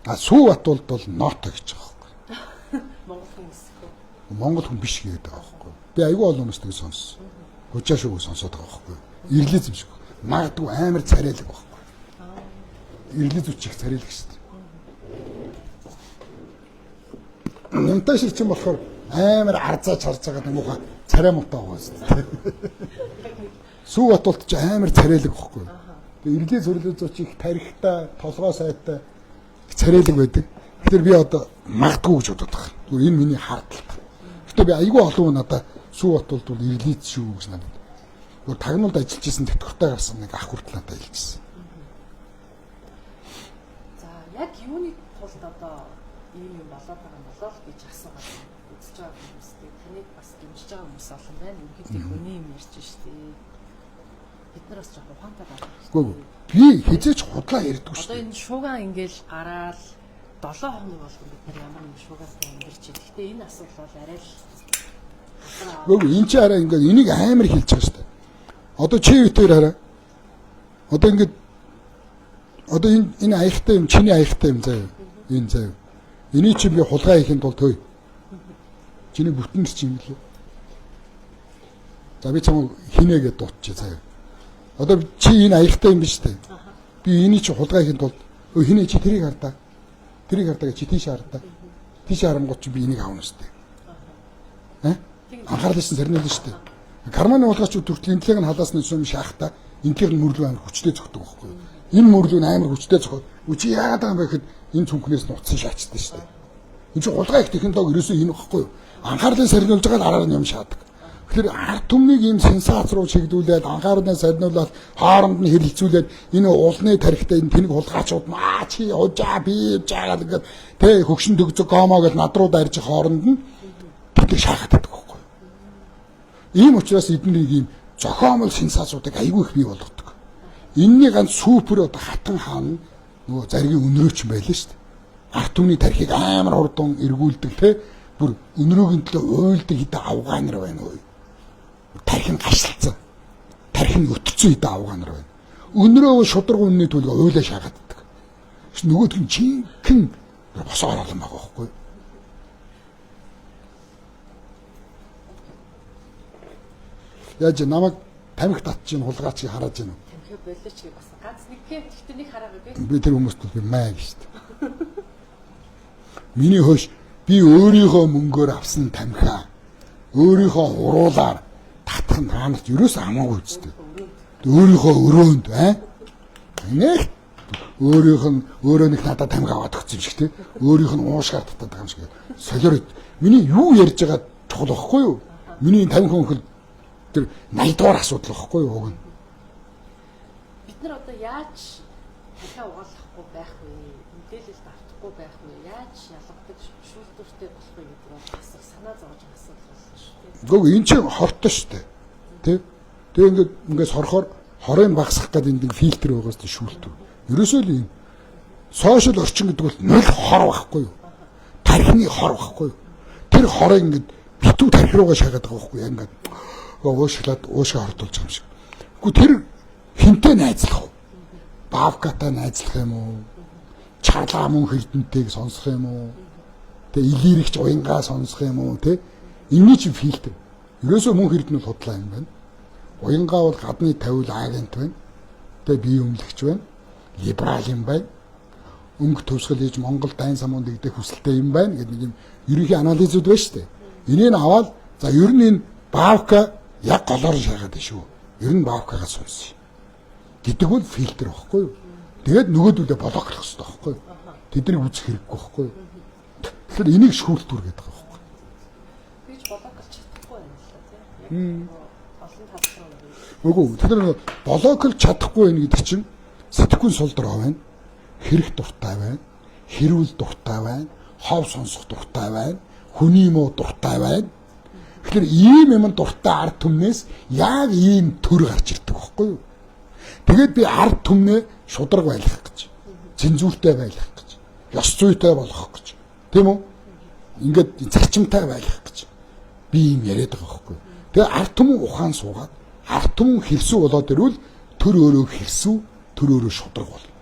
А Сүү Батулд бол ноото гэж байгаа байхгүй. Монгол хүн эсэх үү? Монгол хүн биш гэдэг байгаа байхгүй. Би айгүй олон хүмүүст ингэ сонссон. Хужаа шүүгөө сонсоод байгаа байхгүй. Ирлиз юм шиг. Магадгүй амар царайлаг байхгүй. Ирлиз үчих царайлаг шүү дээ. Нямтай шиг чинь болохоор амар арзаа чарж байгаа муухай царай муутай байгаа шүү дээ. Сүү Батулд ч амар царайлаг байхгүй. Тэгээ ирлээ цөрлөө чи их тарихтай, толгой сайтай царайлаг байдаг. Тэгэхээр би одоо магадгүй гэж бодод байгаа. Зүгээр энэ миний хардтал. Гэтэ би айгүй олон хүн надаа Сүү Батулд бол ирлээд шүү гэж надад. Зүгээр тагнуулд ажиллаж исэн тэтгэвртэй гарсан нэг ах хүртэл надад хэлжсэн. За яг юуны тулд одоо ийм юм болоод байгаа юм болоо л гэж асуугаад үзэж байгаа хүмүүстэй таныг бас дэмжиж байгаа хүмүүс олон байна. Ерөнхийдөө их үний юм ярьж штэ. Бид нар бас жоохон ухаантай байх хэрэгтэй. Би хизээч худлаа ярьдгүй шүү. Одоо энэ шууган ингээл гараал 7 хоног болгон бид нар ямар нэгэн шуугантай амьдарч байна. Гэхдээ энэ асуудал бол арай л Үгүй энэ чи арай ингээд энийг амар хэлж байгаа шүү дээ. Одоо чи битээр хараа. Одоо ингээд одоо энэ аяхтай юм чиний аяхтай юм заяа. Энэ заяа. Энийг чи би хулгай хийхин тулд хөөе. Чиний бүтэн чи юм лээ. За би чамайг хинэ гэдээ дуудчих заяа. Одоо чи энэ аяхтай юм биш үү? Би энийг чи хулгай хийхин тулд хинэ чи тэрийг хардаа. Тэрийг хардаа гэж чи тийш хардаа. Тийш харангуут чи би энийг авна шүү дээ. Аа? Анхаарлаа чинь сарниулна шүү дээ. Карманы хулгайч хүртэл энэ талыг нь халаас нь юм шаахта энэ талыг нь мөрлөө амар хүчтэй зөгтдөг байхгүй юу? Энэ мөрлөө нь амар хүчтэй зөхөд. Үгүй чи яагаад байгаа юм бэ гэхэд энэ цүнхнээс нь утсан шаачдаг шүү дээ. Энэ чинь хулгай их технологи ерөөсөө энэ байхгүй юу? Анхаарлыг сарниулж байгаа л араар нь юм шаадаг. Тэгэхээр ард түмнийг ийм сенсац руу чиглүүлээд анхаарлаа сарниулаад хооронд нь хэрэлцүүлээд энэ уулны тарихтай энэ тэнэг хулгайчууд маа чи хужаа би жаагаад ингээд тэ хөгшин төгзөг гомоо гэж над руу дайрч хооронд нь тэтгэх шахаад байдаг байхгүй юу? Ийм учраас эднийг ийм зохиомол сенсацуудыг айгүй их бий болгодог. Энийний ганц супер одоо хатан хаан нөгөө заргийн өнрөөч юм байлаа шүү дээ. Ард түмний тархийг амар хурдан эргүүлдэг те бүр өнрөөгийн төлөө уйлдаг хэдэн авгаа нар байна уу? Тархи нь гашлцсан. Тархи нь өтцсөн хэдэн авгаа нар байна. Өнрөө шударга үнний төлөө уйлаа шаагааддаг. Нөгөөх нь жинхэнэ босоо оруулан байгаа байхгүй юу? Яаж намайг тамхи татчих юм хулгайч хараад байна уу? Тамхи болооч гэж бас ганц нэг юм гэхдээ нэг хараагүй. Би тэр хүмүүст би маа гэж шүү дээ. Миний хойш би өөрийнхөө мөнгөөр авсан тамхиа өөрийнхөө уруулаар татах нь та нарт ерөөс амаагүй үстэй. Өөрийнхөө өрөөнд аа нэг өөрийнх нь өөрөө нэг надад тамхи аваад өгсөн юм шиг те. Өөрийнх нь уушгаар татаад байгаа юм шиг. Солиор миний юу ярьж байгаа чухал байхгүй юу? Миний тамхи өнхөл тэр 80 дугаар асуудал байхгүй юу уг нь. Бид нар одоо яаж тамхиа угаалгахгүй байх вэ? Мэдээлэлд автахгүй байх вэ? Яаж ялгадаг шүүлтүүртэй болох вэ гэдэг бол бас их санаа зовж асуудал болно шүү дээ. Гэхдээ эн чинь хортой шүү дээ. Тэ? Тэгээ ингээд ингээд сорхоор хорыг багасгах гэдэг энд фильтр байгаас тийм шүүлтүүр. Ерөөсөө л юм. Сошиал орчин гэдэг бол нөл хор байхгүй юу? Тархины хор байхгүй юу? Тэр хорыг ингээд битүү тархи руугаа шаагаад байгаа байхгүй юу? Ингээд уушглаад уушгаа хордуулж байгаа юм шиг. Гэхдээ тэр хинтээ найзлах уу? Баавкатай найзлах юм уу? Чарлаа мөн хэрдэнтэйг сонсох юм уу? Тэ илэрэгч уянгаа сонсох юм уу? Тэ энэний чинь фильтр. Ерөөсөө мөн хэрдэн бол худлаа юм байна. Уянгаа бол гадны тавил агент байна. Тэ бие өмнөгч байна. Либерал юм байна. Өнгө төвсгөл хийж Монгол дайн самуун дэгдэх хүсэлтэй юм байна гэдэг нэг юм ерөнхий анализууд байна шүү дээ. Энийг аваад за ер нь энэ Баавка яг голоор шаагаад байна шүү. Ер нь Баавкагаас сонсъё гэдэг бол фильтр байхгүй юу? Тэгээд нөгөөдөлөө блоклох хэрэгтэй байхгүй юу? Тэднийг үзэх хэрэггүй байхгүй юу? Тэгэхээр энийг шүүлтүүр гэдэг байгаа байхгүй юу? Тэгж блоклж чадахгүй байна л да тийм. Олон тал руу. Үгүй тэд нар блоклж чадахгүй байх гэдэг чинь сэтгүүн сул дорой байна. Хэрэг дуртай байна. Хэрүүл дуртай байна. Хов сонсох дуртай байна. Хүний муу дуртай байна. Тэгэхээр ийм юм дуртай ард түмнээс яг ийм төр гарч ирдэг байхгүй юу? Тэгээд би ард түмнээ шударга байлгах гэж, цензуртэй байлгах гэж, ёс зүйтэй болгох гэж, тийм үү? Ингээд зарчимтай байлгах гэж би ийм яриад байгаа байхгүй юу? Тэгээ ард түмэн ухаан суугаад Ард түмэн хэлсүү болоод ирвэл төр өөрөө хэлсүү, төр өөрөө шударга болно.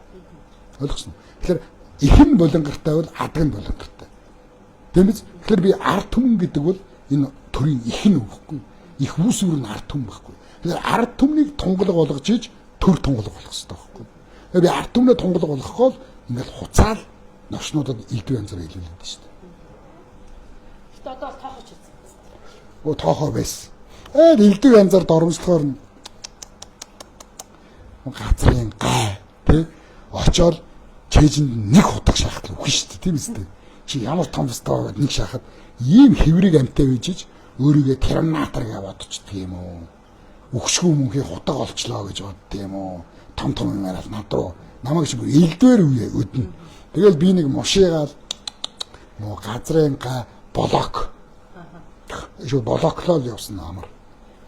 Ойлгосон уу? Тэгэхээр их нь болонгартай бол адаг нь болонгартай. Тийм биз? Тэгэхээр би ард түмэн гэдэг бол энэ төрийн их нь байхгүй. Их үүсвэр нь ард түмэн байхгүй. Тэгэхээр ард түмнийг тунгалаг болгож иж төр тунгалаг болох хэрэгтэй байхгүй. Тэгэхээр би ард түмнээ тунгалаг болгохгүй бол ингээл хуцаал новшнуудад элдв янзаар илүүлээд шүү дээ. Гэтэ одоо бол тоохож үзсэн. Өө тоохоо байсан. Элдв янзаар доромжлохоор нь газрын гай тий очоод чэйжэнд нэг хутга шахаад үхэн шүү дээ, тийм үстэй. Чи ямар том өстой нэг шахаад ийм хэврэг амтай үйжиж өөрийгөө терминатор гэж бодчихдаг юм уу? Өгшгүй мөнхий хутга олчлоо гэж бодд юм уу? Том том юм яриад над руу намайг чи бүр элдвэр үе өднө. Тэгэл би нэг мушигаал нөө газрын га блок. Шүү блоклол явсан амар.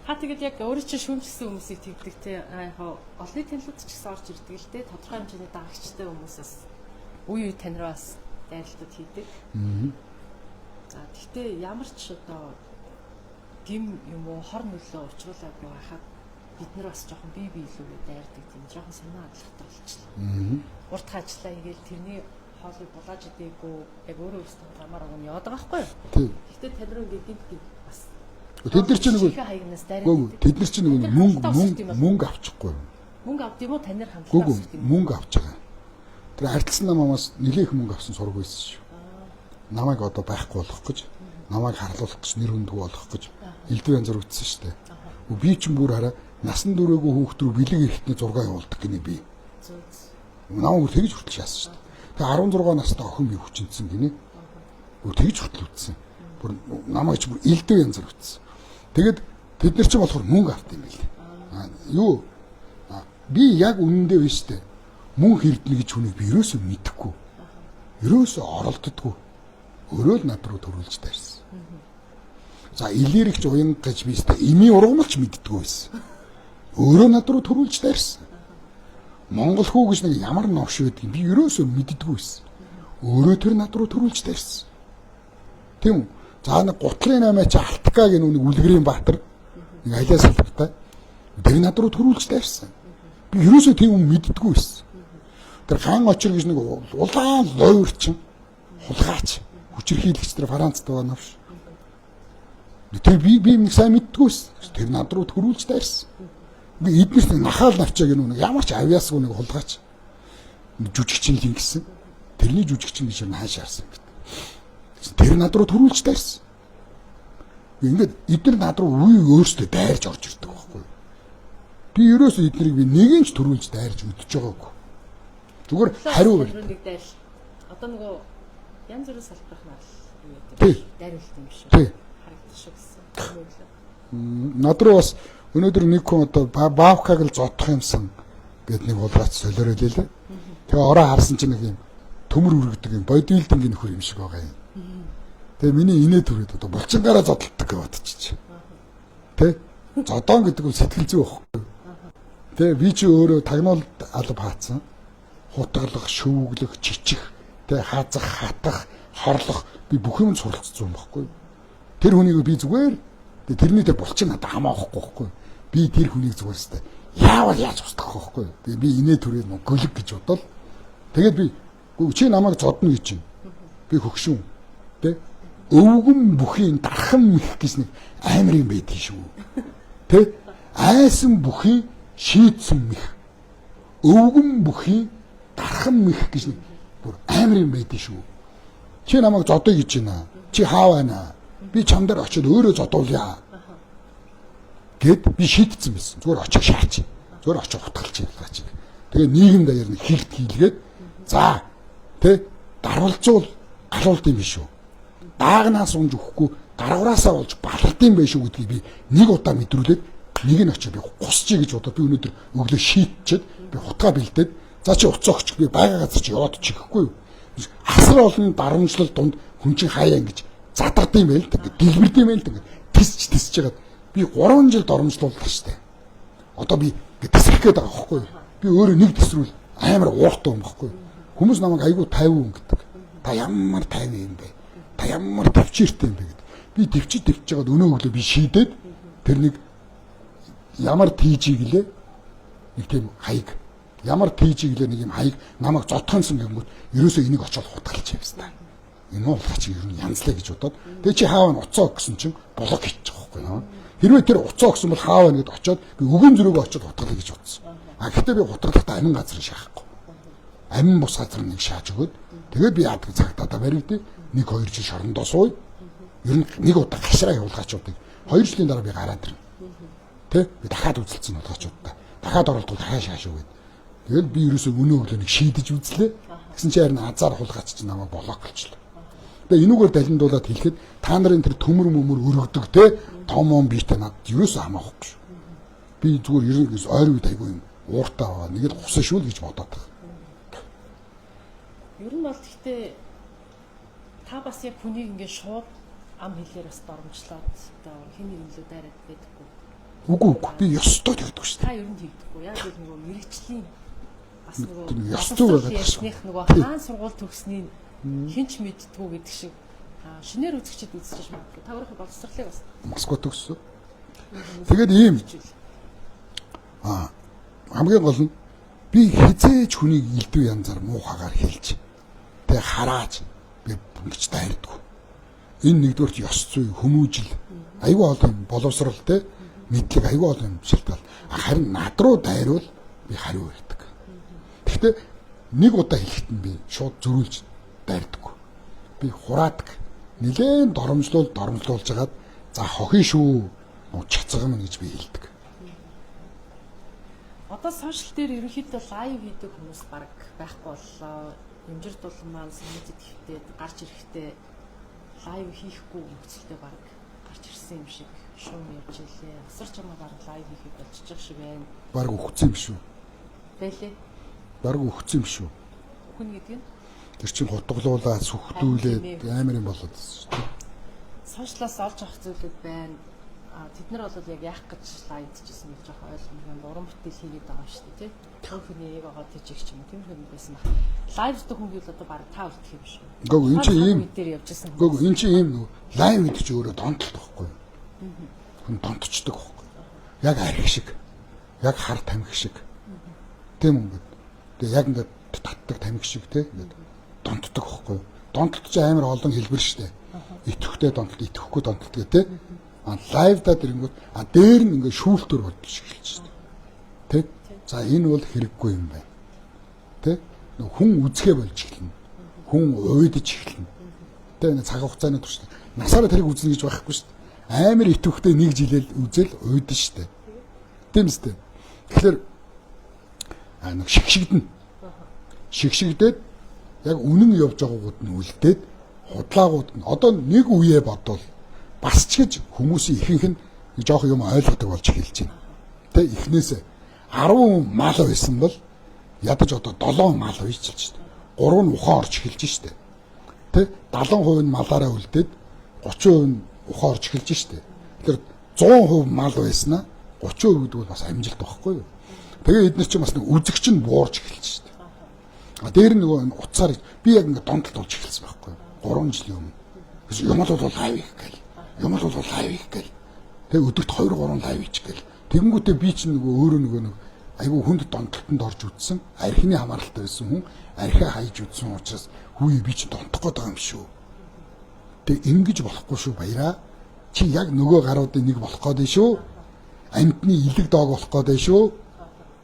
Та тэгэл яг өөрөө чинь шүүмжлсэн хүмүүсийг тэгдэг те яг олонний танилуд ч гэсэн орж ирдэг л те тодорхой хэмжээний дагагчтай хүмүүсээс үе үе тань руу бас дайралтууд хийдэг. За тэгтээ ямар ч одоо гим юм уу хор нөлөө учруулаагүй байхад бид нар бас жоохон бие биелүүгээ дайрдаг тийм жоохон санаа алхахтай болчихлоо. Урт хаачлаа ингээл тэрний хоолыг булааж идээгүй яг өөрөө өөрсдөө замаар өгнө яваад байгаа байхгүй юу? Тэгтээ тань руу ингээд гинт гинт бас Тэд нар чинь нөгөө тэд нар чинь нөгөө мөнгө авчихгүй. Мөнгө авд юм уу танаар хамтлаа өсөх юм. Мөнгө авч байгаа. Тэр арилсан намаас нэлээх мөнгө авсан сураг байсан шүү. Намайг одоо байхгүй болгох гэж, намайг харлуулах гэж, нэр хүндгүй болгох гэж элдв янзаар үтсэн шүү дээ. Би чинь бүр хараа насан туршаагүй хүүхд рүү бэлэг эрэхтний зураг явуулдаг гинэ би. Намайг бүр тэгж хүртэл шаасан шүү дээ. Тэгээ 16 настай охин би хүчинсэн гинэ. Бүр тэгж хүртэл үтсэн. Бүр намайг чи бүр элдв янзаар үтсэн. Тэгээд тэд нар чинь болохоор мөнгө авт юм байл. Юу? Би яг үнэндээ биш үү? Мөнгө хэрдэнэ гэж хүнийг би ерөөсөө мэдэхгүй. Ерөөсөө оролддоггүй. Өөрөө л над руу төрүүлж дайрсан. За илэрэгч уянга гэж би өстой эмийн ургамалч мэддэггүй байсан. Өөрөө над руу төрүүлж дайрсан. Монгол хүү гэж нэг ямар новш байдгийг би ерөөсөө мэддэггүй байсан. Өөрөө тэр над руу төрүүлж дайрсан. Тийм үү? За нэг гутлын 8 чи Алтка гэх нэг үлгэрийн баатар нэг алиас албатай тэр над руу төрүүлж дайрсан. Би ерөөсөө тийм юм мэддэггүй байсан. Тэр хаан очир гэж нэг улаан лойрчин хулгайч хүчирхийлэгч тэр Францд байгаа новш. Тэр би нэг сайн мэддэггүй байсан. Тэр над руу төрүүлж дайрсан. Би эднэрт нахаал навчаа гэх нэг ямар ч авьяасгүй нэг хулгайч жүжигчин л ингэсэн. Тэрний жүжигчин гэж хаашаа харсан юм бэ? Тэр над руу төрүүлж дайрсан. Ингээд эдгээр над руу үе өөрсдөө дайрж орж ирдэг байхгүй юу? Би ерөөсөө эднэрийг би нэг нь ч төрүүлж дайрж өдөж байгаагүй. Зүгээр хариу нэг дайрал. Одоо нөгөө янз бүрийн салбарх нар юу яадаг. Дайруулт юм шиг. Харагдчих шиг гэсэн. Над руу бас өнөөдөр нэг хүн одоо баавкаг л зодох юмсан гэд нэг хулгайч солиороо лээ. Тэгээ ороо харсан чинь нэг юм төмөр үргэдэг юм бодибилдингийн нөхөр юм шиг байгаа юм. Тэгээ миний инээ төрөөд одоо булчингаараа зодтолдог гэж бодчих. Тэ? Зодоон гэдэг нь сэтгэл зүй байхгүй. Тэ би чи өөрөө тагнуул алба хаацсан. Хутгалах, шүүглэх, чичих, тэ хаазах, хатах, хорлох би бүх юм суралцсан юм байхгүй. Тэр хүнийг би зүгээр тэрний тэр булчин надад хамаа авахгүй байхгүй. Би тэр хүнийг зүгээр өстэй яавал яаж устгах байхгүй. Тэгээ би инээ төрөөд мөн гөлөг гэж бодвол тэгээд би чи намайг зодно гэж чинь. Би хөгшүүн. Тэ? Өвгөн бүхийн дархан мэх гэж нэг амар юм байдгийг шүү. Тэ? Айсан бүхийн шийдсэн мэх. Өвгөн бүхийн дархан мэх гэж нэг бүр амар юм байдгийг шүү. Чи намайг зодъё гэж байна. Чи хаа байна? Би чам дээр очиод өөрөө зодуулъя. Гэд би шийдсэн байсан. Зүгээр очиж шаач. Зүгээр очиж утгалч ялгаач. Тэгээ нийгэм даяар нэг хилт хийлгээд за тэ дарвалзуул алуулт юм биш үү? Даагнаас унж өгөхгүй дарвараасаа болж балард юм байх шүү гэдгийг би нэг удаа мэдрүүлээд нэг нь очиж би гусчий гэж бодоод би өнөөдөр өглөө шийтчихэд би хутгаа бэлдээд за чи уцаа өгч би байгаа газар чи яваад чихэхгүй юу? Асар олон дарамжлал дунд хүн чинь хаяа ингэж задард юм байл л да, дэлбэрд юм байл л да, тисч тисч жагаад би 3 жил доромжлууллаа штэ. Одоо би ингэ тисрэх гээд байгаа байхгүй юу? Би өөрөө нэг тисрүүл амар ууртай юм байхгүй юу? Хүмүүс намайг айгүй 50 хүн гэдэг. Та ямар 50 юм бэ? Та ямар төвчээртэй юм бэ гэдэг. Би төвчиж төвчж байгаад өнөө өглөө би шийдээд тэр нэг Ямар тийжийг лээ нэг тийм хаяг. Ямар тийжийг лээ нэг юм хаяг намайг зодхонсон гэнгүүт ерөөсөө энийг очоод хутгалж явсан. Энэ уулгач ер нь янзлаа гэж бодоод тэгээ чи хаав нь уцаа өгсөн чинь блок хийчих байхгүй наа. Хэрвээ тэр уцаа өгсөн бол хаав нэгэд очоод би өгөн зөрөөгөө очоод хутгалаа гэж бодсон. А гэхдээ би хутгалахдаа амин газар шаахгүй. Амин бус газар нэг шааж өгөөд тэгээд би яадаг цагтаадаа баригдээ. 1 2 жил шорондоо сууя. Ер нь нэг удаа гашраа явуулгаачуудыг 2 жилийн дараа би гараад ирнэ. Тэ? Би дахиад үзэлцсэн болгоочуудаа. Дахиад оролдвол дахиад шааш өгöd. Тэгэл би ерөөсөө өнөө өглөө нэг шийдэж үзлээ. Тэгсэн чинь харин азар хулгайч чинь намайг блоклчлаа. Тэгээ энүүгээр далиндуулаад хэлэхэд та нарын тэр төмөр мөмөр өргөдөг те том ом биетэй надад ерөөсөө хамаахгүй шүү. Би зүгээр ерөнхийдөө ойр үед айгүй юм ууртаа байгаа. Нэг л гусан шүү л гэж бодоод байгаа. Ер нь бол гэхдээ та бас яг хүнийг ингээд шууд ам хэлээр бас доромжлоод одоо хин нэгэн лөө дайраад байдаггүй. Үгүй үгүй би ёстой тэгдэг шүү. Та ер нь тэгдэггүй. Яг л нөгөө мэрэгчлийн бас нөгөө ёс зүй байгаад ярьсных нөгөө хаан сургууль төгснийг хинч мэддэггүй гэдэг шиг шинээр үзэгчд үзчихэж магадгүй. Та өөрийнхөө боловсролыг бас Москва төгссөн. Тэгээд ийм хамгийн гол нь би хизээж хүнийг элдв янзаар муухагаар хэлж тэг харааж би ингэж дайрдаггүй. Энэ нэгдүгээрт ёс зүй, хүмүүжил, аюул олон боловсрол те мэдлэг аюул олон юм шалтгаал. Харин над руу дайруул би хариу өгдөг. Гэхдээ нэг удаа хэлэхэд нь би шууд зөрүүлж дайрдаггүй. Би хураадаг. Нилээн доромжлуул доромжлуулж хагаад за хохин шүү чацгам гэж би хэлдэг. Одоо social дээр ерөнхийдөө live хийдэг хүмүүс баг байхгүй боллоо. Эмжир дулан маань санийдэд хэвтээд гарч ирэхдээ live хийхгүй нөхцөлтэй баг гарч ирсэн юм шиг шуум явж илээ. Асар чамаа баг live хийхэд болчихж шиг байна. Баг өгцөн юм шүү. Байлээ. Баг өгцөн юм шүү. Хүн гэдэг нь тэр чинь хутгалуулаад сүхтүүлээд амар юм болоод байсан шүү дээ. Social аас олж авах зүйлүүд байна. Тэд нар бол яг яах гэж live дчихсэн гэж жоох ойлгомжтой юм. Уран бүтээл хийгээд байгаа шүү дээ, тий. Тэр хүний яг байгаа тийч ч юм уу. Тиймэрхүү юм байсан баг. Live дэх хүн гэвэл одоо баг та үлдэх юм шүү. Үгүй энэ чинь ийм дээр явж исэн. Үгүй энэ чинь ийм нөгөө live гэдэг чинь өөрөө донтолт байхгүй юу? Хүн донтчдаг байхгүй юу? Яг арх шиг. Яг хар тамхи шиг. Тийм үү? Тэгээ яг ингээд татдаг тамхи шиг тий ингээд донтдог байхгүй юу? Донтолт чинь амар олон хэлбэр шүү дээ. Итгэвтэй донтолт, итгэхгүй донтолт гэх тий. А live даа дэрэнгүүт а дээр нь ингээд шүүлтүр бодож эхэлж шүү дээ. Тэ? За энэ бол хэрэггүй юм байна. Тэ? Хүн үзэхээ болж эхэлнэ. Хүн уйдаж эхэлнэ. Тэ нэг цаг хугацааны туршид насаараа тэрийг үзнэ гэж байхгүй шүү дээ. Амар итгэвтэй нэг жилэл үзэл уйдаж шүү дээ. Тийм үстэй. Тэгэхээр нэг шигшигдэнэ. Шигшигдээд яг үнэн явж байгаагууд нь үлдээд худлаагууд нь одоо нэг үеэ бодвол бас ч гэж хүмүүсийн ихэнх нь жоох юм ойлгодог болж эхэлж байна. Тэ эхнээсээ 10 мал байсан бол ядаж одоо 7 мал уйчилж шүү дээ. 3 нь ухаан орж эхэлж шүү дээ. Тэ 70% нь малаараа үлдээд 30% нь ухаан орж эхэлж шүү дээ. Тэгэхээр 100% мал байснаа 30% гэдэг бол бас амжилт байхгүй юу? Тэгээ эдгээр чинь бас нэг үзэгч нь буурч эхэлж шүү дээ. А дээр нь нөгөө утсаар би яг ингээд донтолт болж эхэлсэн байхгүй юу? 3 жилийн өмнө. Юм бол live хийх гээл. Юм бол live хийх гээл. Тэгээ өдөрт 2 3 live хийчих гээл. Тэгэнгүүтээ би чинь нөгөө өөрөө нөгөө нэг айгүй хүнд донтолтонд орж үтсэн. Архины хамааралтай байсан хүн архиа хайж үтсэн учраас хүү би чинь донтох гээд байгаа юм шүү. Тэг ингэж болохгүй шүү баяраа. Чи яг нөгөө гаруудын нэг болох гээд байна шүү. Амьтны илэг доог болох гээд байна шүү.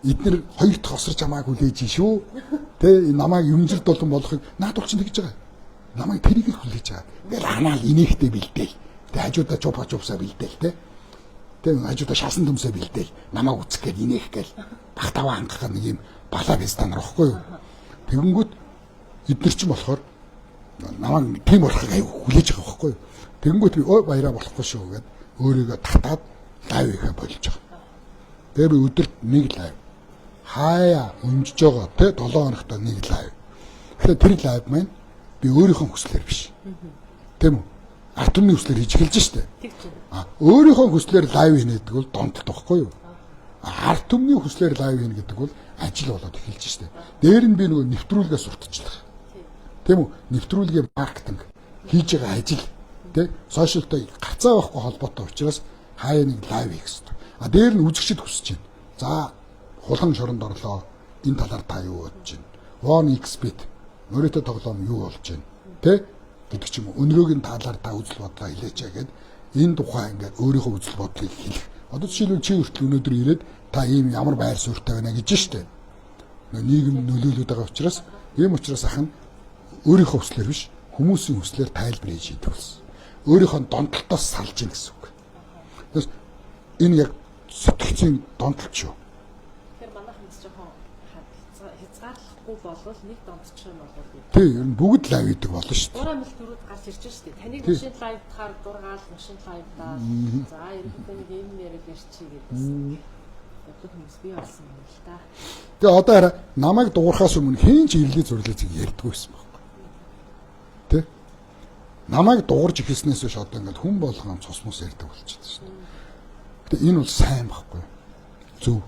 Эднэр хоёр дахь осор чамааг хүлээж шүү. Тэ намайг юмжир дулан болохыг наад бол чинь тэгж байгаа. Намайг тэрийг л хүлээж байгаа. Ингээл ханаал инээхтэй бэлдээл. Тэ хажуудаа чупа чупсаа бэлдээл тэ. Тэ хажуудаа шалсан төмсөө бэлдээл. Намайг үцэх гээд инээх гээл бах таваа хангах нэг юм балаа бэстан нарахгүй юу. Тэгэнгүүт эднэр чинь болохоор намайг тийм болохыг аяг хүлээж байгаа байхгүй юу. Тэгэнгүүт би ой баяраа болохгүй шүү гэд өөрийгөө татаад live хийхэ болж байгаа. Тэгээ би өдөрт нэг live хаяа өнжиж байгаа те 7 хоногт нэг live. Тэгэхээр тэр live маань би өөрийнхөө хүслээр биш. Тийм үү? Ард түмний хүслээр хийж эхэлж штэ. А өөрийнхөө хүслээр live хийнэ гэдэг бол донтолт байхгүй юу? Ард түмний хүслээр live хийнэ гэдэг бол ажил болоод эхэлж штэ. Дээр нь би нөгөө нэвтрүүлгээ сурталчлах. Тийм үү? Нэвтрүүлгийн маркетинг хийж байгаа ажил тэ social той гарцаа байхгүй холбоотой учраас Хаяа нэг live хийх хэрэгтэй. А дээр нь үзэгчд хүсэж байна. За хулан шоронд орлоо. Энэ талаар та юу бодож байна? 1xBet моритэ тоглоом юу болж байна? Тэ? Гэдэг ч юм уу. Өнрөөгийн талаар та үзэл бодлоо хэлээч гээд энэ тухай ингээд өөрийнхөө үзэл бодлыг хэлэх. Одоо жишээлбэл чи хүртэл өнөөдөр ирээд та ийм ямар байр суурьтай байна гэж штэ. Нийгэм нөлөөлөд байгаа учраас ийм учраас ах нь өөрийнхөө хүслээр биш хүмүүсийн хүслээр тайлбар хийж идэг болсон. Өөрийнхөө донтолтоос салж ийн гэсэн үг. Тэгээс энэ яг сэтгцийн донтолч юу? Тэгэхээр манайхан бас жоохон хязгаарлахгүй болвол нэг донтчих юм бол Тий, ер нь бүгд live хийдэг болно шүү дээ. Дураа мэл дөрүүд гарч ирж шүү дээ. Таныг машин live дахаар дургаал машин live даа. За ерөнхийдөө нэг юм яриад ирчихье гэдсэн. Бодлого хүмүүс бий болсон юм л та. Тэгээ одоо хараа намайг дуурахаас өмнө хэн ч ирлээ зурлаа зэг ярьдгүй байсан байхгүй. Тэ? Намайг дуурж эхэлснээс хойш одоо ингээд хүн болгон цус мус ярьдаг болчихсон шүү дээ. Гэтэ энэ бол сайн байхгүй. Зөв.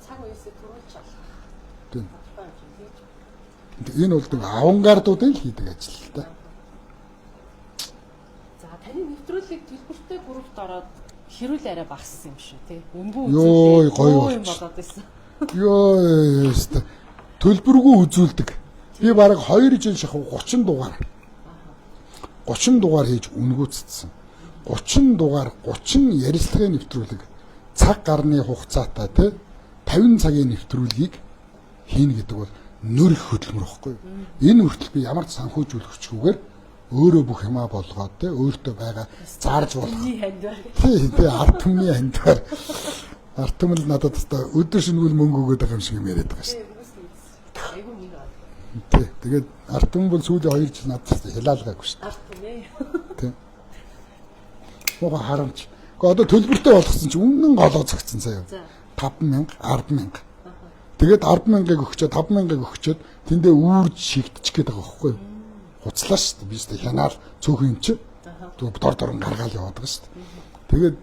Цаг үеэсээ түрүүлж алах. Тийм. Энэ бол нэг авангардуудын л хийдэг ажил л та. За таны нэвтрүүлэг төлбөртэй группт ороод хэрүүл арай багассан юм шүү тий. Үнгүй үзүүлээ. Гоё юм болоод байсан. Йоо ёстой. Төлбөргүй үзүүлдэг. Би бараг 2 жил шахав 30 дугаар. 30 дугаар хийж үнгүүцсэн. 30 дугаар 30 ярилцлагын нэвтрүүлэг цаг гарны хугацаатай тий 50 цагийн нэвтрүүлгийг хийнэ гэдэг бол нөр их хөдөлмөр واخгүй. Энэ хүртэл би ямар ч санхүүжүүлэгчгүйгээр өөрөө бүх юмаа болгоод тий өөртөө байгаа зарж болох. Тий, тий ард түмний хандвар. Ард түмэл надад өстой өдөр шөнөгүй мөнгө өгөөд байгаа юм шиг юм яриад байгаа шүү дээ. Айгу мөнгө аваад. Тий. Тэгээд ард түмэн бол сүүлийн 2 жил надад хилаалгаагүй шүү дээ. Ард түмээ. Тий. Муухай харамч. Гэхдээ одоо төлбөртэй болгосон чи үнэн голоо зогцсон заяа. 5000, 10000. Тэгээд 100000-ыг өгчөөд 5000-ыг өгчөөд тэндээ үүрж шигдчих гээд байгаа байхгүй юу? Хуцлаа шүү дээ. Би ч хянаал цөөхөн юм чи. Тэгвэл дор дорн гаргаал яваад байгаа шүү дээ. Тэгээд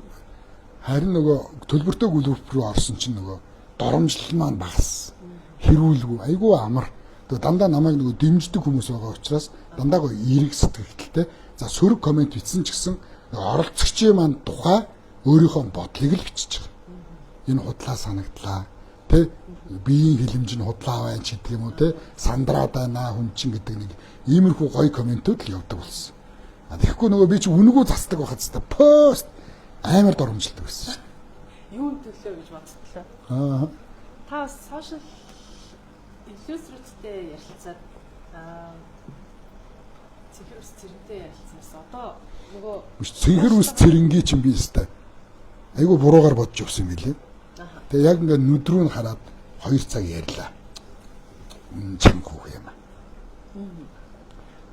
харин нөгөө төлбөртэй групп рүү орсон чинь нөгөө доромжлол маань багассан. Хэрүүлгүй айгүй амар. Тэгээд дандаа намайг нөгөө дэмждэг хүмүүс байгаа учраас дандаа гоё эерэг сэтгэлдэлтэй. За сөрөг комент бичсэн ч гэсэн оролцогчийн маань тухай өөрийнхөө бодлыг л бичиж байгаа. Энэ худлаа санагдлаа. Тэ биеийн хилэмж нь худлаа байна ч гэдэг юм уу те сандраад байна хүн чинь гэдэг нэг иймэрхүү гоё комментүүд л явдаг болсон. А тэгэхгүй нөгөө би чи үнэгүй засдаг байхад хэвээр пост амар доромжилдог байсан шүү дээ. Юун төлөө гэж бодтлоо. Аа. Та бас сошиал инфлюенсерүүдтэй ярилцаад цэнхэр ус цэрэнтэй ярилцсанаас одоо нөгөө цэнхэр ус цэрэнгийн чинь би өстэй айгүй буруугаар бодож явсан юм билээ. Тэгээ яг ингээд нүд рүү нь хараад 2 цаг ярьлаа. Чанга хүүх юм.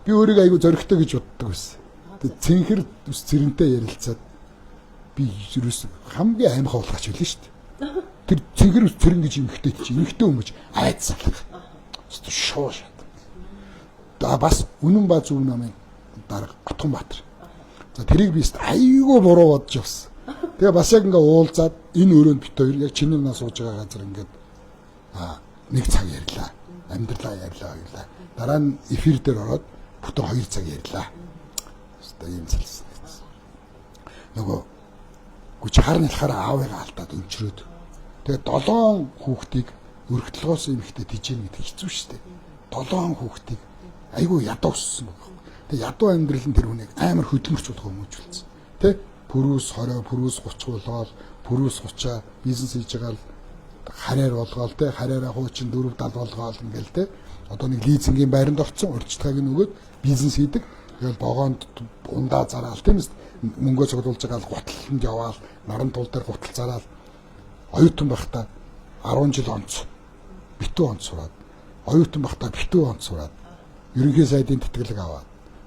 Би өөрийгөө айгүй зоригтой гэж боддог байсан. Тэгээ цэнхэр ус цэрэнтэй ярилцаад би ерөөс хамгийн аймхаа болгооч байлаа шүү дээ. Тэр цэнхэр ус цэрэн гэж эмхтэй чи эмхтэй хүмүүс айц салах. Өстө шуу шат. Да бас үнэн ба зөв намын дарга Отгонбаатар. За тэрийг би айгүй буруу бодож явсан. Тэгээ бас яг ингээ уулзаад энэ өрөөнд бит хоёр яг чиний наа сууж байгаа газар ингээд нэг цаг ярьлаа. Амьдралаа ярьлаа хоёлаа. Дараа нь эфир дээр ороод бүтэн 2 цаг ярьлаа. Өстой ийм залсан. Нөгөө гүч хар нэлхаар аавыгаа алдаад өнчрөөд. Тэгээ 7 хүүхдийг өргөтлгөөс эмхтэй тижээн гэдэг хэцүү шүү дээ. 7 хүүхдийг айгүй ядуу өссөн баг. Тэгээ ядуу амьдрал нь тэр хүнийг амар хөдөлмөрч болгоо хүмүүжүүлсэн. Тэ? Пүрүүс 20, пүрүүс 30 болоод, пүрүүс 30-аа бизнес хийж байгаа л хараар болгоол тэ, хараараа хуучин 4 70 болгоол ингээл тэ. Одоо нэг лизингийн байранд орцсон, урьдчилгааг нь өгөөд бизнес хийдэг. Тэгэл вогоонд ундаа зараал тийм ээ. Мөнгөө цуглуулж байгаа л гутланд яваал, наран тул дээр гутал зараал. Оюутан байхдаа 10 жил онц битүү онц сураад, оюутан байхдаа битүү онц сураад, ерөнхий сайдын тэтгэлэг аваад,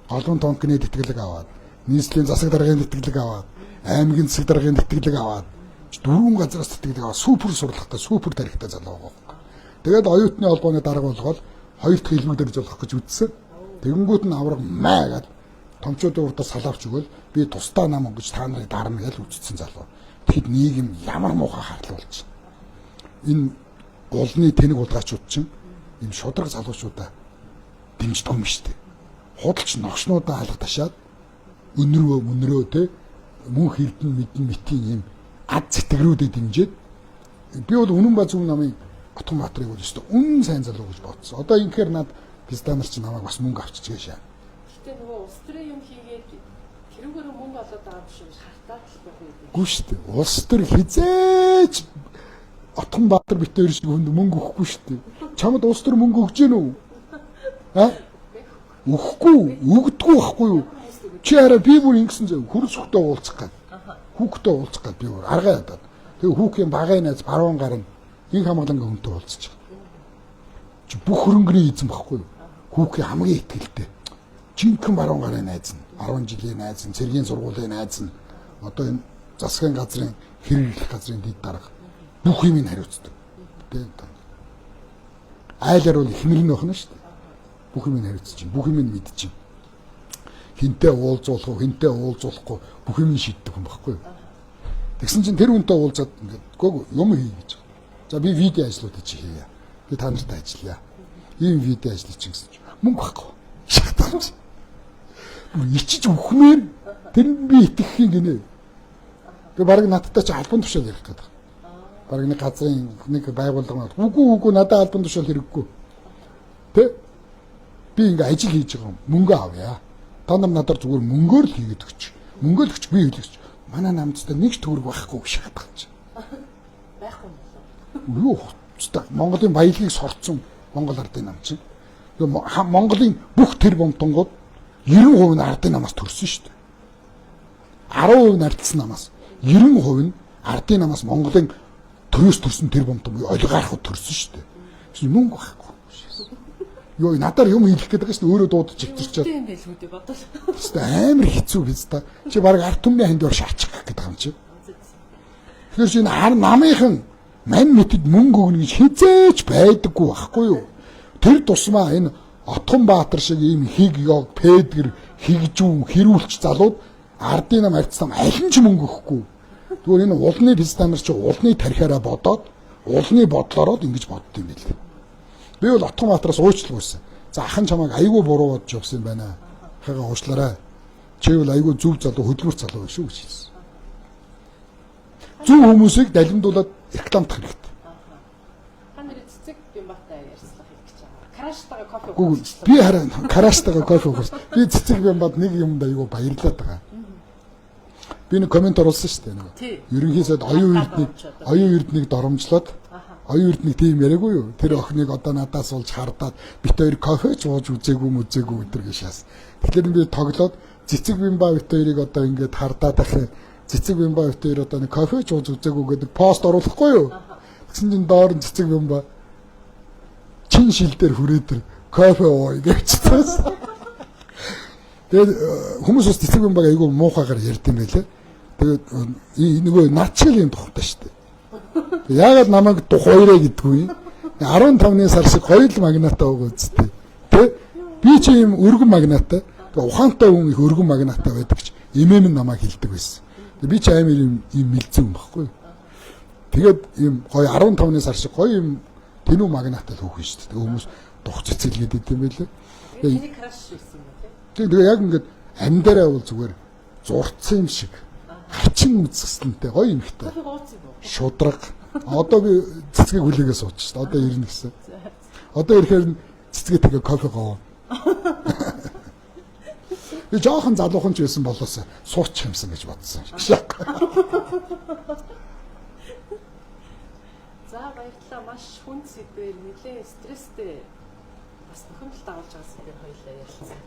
голон тонкны тэтгэлэг аваад, нийслэлийн засаг даргын тэтгэлэг аваад, аймгийн засаг даргын тэтгэлэг аваад, дөрвөн газраас тэтгэлэг аваад супер сурлагатай, супер тарихтай залуу байгаа. Тэгээд оюутны холбооны дарга болгоод хоёр дахь хэлбэг дэрж болох гэж үзсэн. Тэгэнгүүт нь авраг маа гэд томчуудын урдаас салавч өгөөл би тусдаа нам өнгөж та нарыг дарна гэж үздсэн залуу. Тэгэхэд нийгэм ямар муухай харлаа болж. Энэ гулны тэнэг хулгайчууд чинь энэ шудраг залуучуудаа дэмждэг юм шүү дээ. Худалч ногшнуудаа алга ташаад өнрөө мөнрөө те мөнх эрдэнэ мэдэн мэтийн юм ад сэтгэрүүдэд дэмжиж би бол үнэн ба зөв намын Отгонбаатарыг бол өстө үнэн сайн залуу гэж бодсон. Одоо инхээр над пизда нар чинь намайг бас мөнгө авчиж гээшээ. Гэтэ нөгөө улс төрийн юм хийгээд тэрүүгээр мөнгө олоод байгаа юм шиг хартаад л байх үү? Үгүй шүү дээ. Улс төр хизээч Отгонбаатар бит хоёр шиг хүнд мөнгө өгөхгүй шүү дээ. Чамд улс төр мөнгө өгч гэнэ үү? А? Өгөхгүй, өгдөггүй байхгүй юу? Чи арай би бүр ингэсэн зөө хөрс хөхтэй уулзах гээд. Хүүхдээ уулзах гээд би бүр аргаа ядаад. Тэгээ хүүхийн багын найз баруун гар нь инх хамгаалангийн хүнтэй уулзчих. Чи бүх хөрөнгөний эзэн байхгүй юу? Хүүхийн хамгийн итгэлтэй. Жинхэнэ баруун гарын найз нь, 10 жилийн найз нь, цэргийн сургуулийн найз нь, одоо энэ засгийн газрын хэрэглэх газрын дэд дарга бүх юмыг хариуцдаг. Тэ. Айлаар бол ихнэр нь байна шүү дээ. Бүх юмыг хариуцж чинь, бүх юмыг мэдж чинь. Хинтээ уулзуулах уу, хинтээ уулзуулахгүй бүх юмыг шийддэг хүн байхгүй юу? Тэгсэн чинь тэр хүнтэй уулзаад ингээд гоо юм хий гэж. За би видео ажлуудыг чи хийе. Би та нартай ажиллая. Ийм видео ажлыг чи гэсэн чинь мөнгө байхгүй. Шатгач. Бүр ичиж үхмээр тэрэнд би итгэх юм гинэ. Тэгээ баг надтай чи албан тушаал ярих гэдэг. Бараг нэг газрын нэг байгууллага үгүй надад албан тушаал хэрэггүй. Тэ? Би ингээ ажил хийж байгаа юм. Мөнгө авъя. Та нар надаар зүгээр мөнгөөр л хийгээд өгч. Мөнгө л өгч би хийлгэж. Манай намцтай нэг ч төгрөг байхгүй гэж шатгах чи. Байхгүй юм болов. Юу хэвчтэй Монголын баялагийг сорцсон Монгол ардын нам чинь. Тэгээ Монголын бүх тэр бомтонгууд 90% нь ардын намаас төрсөн шүү дээ. 10% нь ардсан намаас 90% нь ардын намаас Монголын төрөөс төрсөн тэр бомтон буюу олигархууд төрсөн шүү дээ. Тэгсэн мөнгө байхгүй. Йоо надаар юм хийх гээд байгаа шүү дээ. Өөрөө дуудаж өвтөрчөөд. Тийм байлгүй дээ бодвол. Хэвээ амар хэцүү биз та. Чи баг ард түмний ханд ор шаачих гэдэг юм чи. Тэгэхээр чи энэ хар намынхан мань мэтэд мөнгө өгнө гэж хизээч байдаггүй байхгүй юу? Тэр тусмаа энэ Отгонбаатар шиг ийм хиг ёг, пэдгэр, хигжүүн, хэрүүлч залууд ардын нам ардсан аль нь ч мөнгө өгөхгүй. Тэгвэл энэ улны пизда нар чи улны тархиараа бодоод, улны бодлороод ингэж бодд юм билээ. Би бол Отгонбаатараас уучлалгүйсэн. За ахан чамайг айгүй буруу бодож явсан юм байна. Ахыгаа уучлаарай. Чи бол айгүй зөв залуу, хөдөлмөр залуу шүү гэж хэлсэн. Зөв хүмүүсийг далимдуулаад рекламдах хэрэгтэй. Та нэр цэцэг Бямбатай ярьцлага хийх гэж байгаа. Краштайгаа кофе уучихлаа. Би харин краштайгаа кофе уух. Би цэцэг Бямбад нэг юмд айгүй баярлаад байгаа. Би нэг коммент оруулсан шүү дээ нэг. Ерөнхий сайд оюун эрднийг доромжлоод оюун эрднийг тийм яриаггүй юу? Тэр охиныг одоо надаас олж хардаад бит хоёр кофе ч ууж үзээгүй мүзээгүй өдр гэж шаас. Тэгэхээр би тоглоод цэцэг Бямба бит хоёрыг одоо ингээд хардаад ах юм. Цэцэг Бямба бит хоёр одоо нэг кофе ч ууж үзээгүй гэдэг пост оруулахгүй юу? Тэгсэн чинь доор нь цэцэг Бямба чин шил дээр хүрээд кофе ууя гэвчсэн. Тэгээд хүмүүс бас цэцэг Бямбаг айгүй муухайгаар ярьд юм байлээ. Тэгээд нөгөө над шиг л юм тухтай шүү дээ. Яагаад намайг тухайраа гэдэггүй юм? 15-ны сар шиг гоё л магнатай байгаа үсттэй. Тэ? Би чи юм өргөн магнатай. Тэгээ ухаантай хүн их өргөн магнатай байдаг ч эмэм нь намайг хилдэг байсан. Би чи амар юм мэлзэн юм баггүй. Тэгээд юм гоё 15-ны сар шиг гоё юм тэнүү магнатай л хүүхэн шүү дээ. Тэгээ хүмүүс дух цэцэлгээд идэм байлээ. Тэгээ краш байсан юм уу тэ? Тэгээ яг ингээд амьдараа бол зүгээр зурцсан юм шиг хачин үзэсгэлэнтэй гоё юм ихтэй. Шудраг. Одоо би цэцгийг хүлээгээ сууч шүү дээ. Одоо ирнэ гэсэн. Одоо ирэхээр цэцгээ тэгээ кофе гоов. Би жоохон залуухан ч байсан болоос суучих юмсан гэж бодсон. За баярлалаа. Маш хүнд сэдвээр нэлээд стресстэй бас бухимдал дагуулж байгаа сэдвээр хоёлаа ярилцсан.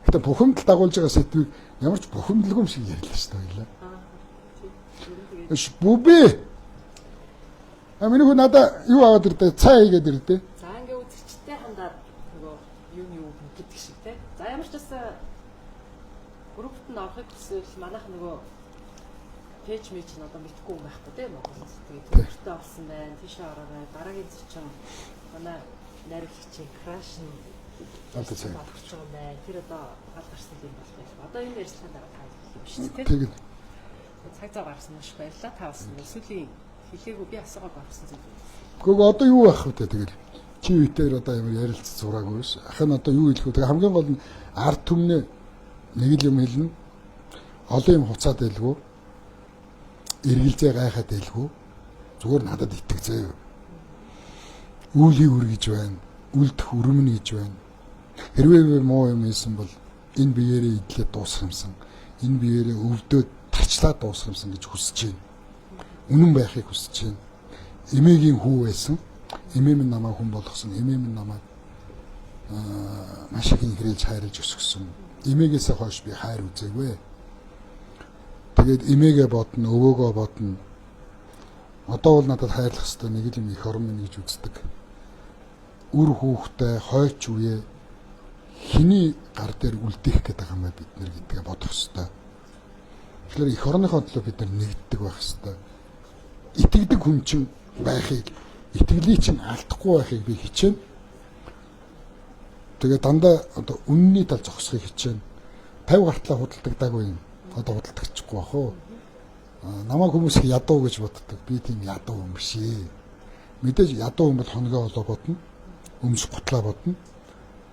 Гэтэ бухимдал дагуулж байгаа сэдвийг ямар ч бухимдалгүй юм шиг ярьлаа шүү дээ хоёлаа. Бүбэ. А миний хүү надаа юу аваад ирдэ? Цай хийгээд ирдэ. За ингээ үзэгчтэй хандаад нөгөө юу гэдэг шиг те. За ямар ч байсан группт нь орохыг хүсвэл манайх нөгөө пэйж мэж нь одоо мэдгүй юм байхгүй те Монголд. Тэгээд төвөртэй болсон байна. Тийшээ ороорой. Дараагийн зочин манай найруулагчийн краш нь одоо цай болгож байгаа юм байна. Тэр одоо гал гарсан юм болох байх. Одоо энэ ярилцлагын дараа та юм шүү дээ. Тэгээд цаг зав гаргасан маш баярлалаа. Та бас сүүлийн хэлээгүй би асуугааг орсон зүйл. Гэхдээ одоо юу байх вэ тэгэл чи үеээр одоо ямар ярилцж сураагүй ш. Ах нь одоо юу хэлэх вэ? Тэгээ хамгийн гол нь ард түмнээ нэг л юм хэлнэ. Олон юм хуцаад байлгүй. Эргэлзээ гайхаад байлгүй. Зүгээр надад итэг заяа. Үүлийн үр гэж байна. Үлдэх өрөмн гэж байна. Хэрвээ би муу юм хийсэн бол энэ биеэрээ идлээ дуусах юмсан. Энэ биеэрээ өвдөөд тарчлаа дуусах юмсан гэж хүсэж байна. Үнэн байхыг хүсэж байна. Эмээгийн хүү байсан. Эмээ минь намайг хүн болгосон. Эмээ минь намайг маш их инхрийлж хайрлаж өсгсөн. Эмээгээсээ хойш би хайр үзээгүй. Тэгээд эмээгээ бодно, өвөөгөө бодно. Одоо бол надад хайрлах хэвээр нэг л юм эх орон минь гэж үздэг. Үр хүүхдээ хойч үе хэний гар дээр үлдээх гэдэг юм бэ бид нар гэдгээ бодох хэвээр. Тэгэхээр эх орныхоо төлөө бид нар нэгддэг байх хэвээр. Итгэдэг хүн чинь байхыг, итгэлийг чинь алдахгүй байхыг би хичээнэ. Тэгээ дандаа одоо үнний тал зогсохыг хичээнэ. 50 гартлаа худалдагдаагүй юм. Одоо худалдагчихгүй бах уу. Намайг хүмүүс их ядуу гэж боддог. Би тийм ядуу хүн биш ээ. Мэдээж ядуу хүн бол хоногоо олоо бодно. Өмсөх гутлаа бодно.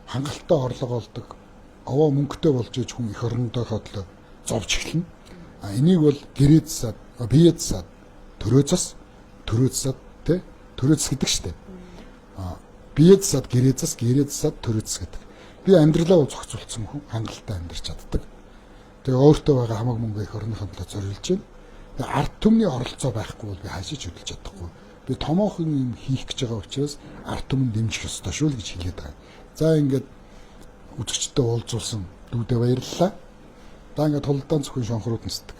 Хангалттай орлого олдог. Овоо мөнгөтэй болж иж хүн эх орондоо хотлоо зовж эхэлнэ. А энийг бол гэрээ засаад, бие засаад, төрөө зас, төрөө засаад тэ төрөө зас гэдэг штэ. А бие засаад, гэрээ зас, гэрээ засаад, төрөө зас гэдэг. Би амьдралаа бол зохицуулсан хүн, хангалттай амьдарч чаддаг. Тэгээ өөртөө байгаа хамаг мөнгө эх орныхоо төлөө зориулж байна. Тэгээ ард түмний оролцоо байхгүй бол би хаашаа ч хөдөлж чадахгүй. Би томоохон юм хийх гэж байгаа учраас ард түмэн дэмжих ёстой шүү л гэж хэлээд байгаа. За ингээд үзэгчдэд уулзуулсан дүүдээ баярлалаа. За ингээд тулдаан зөвхөн шонхрууд нисдэг.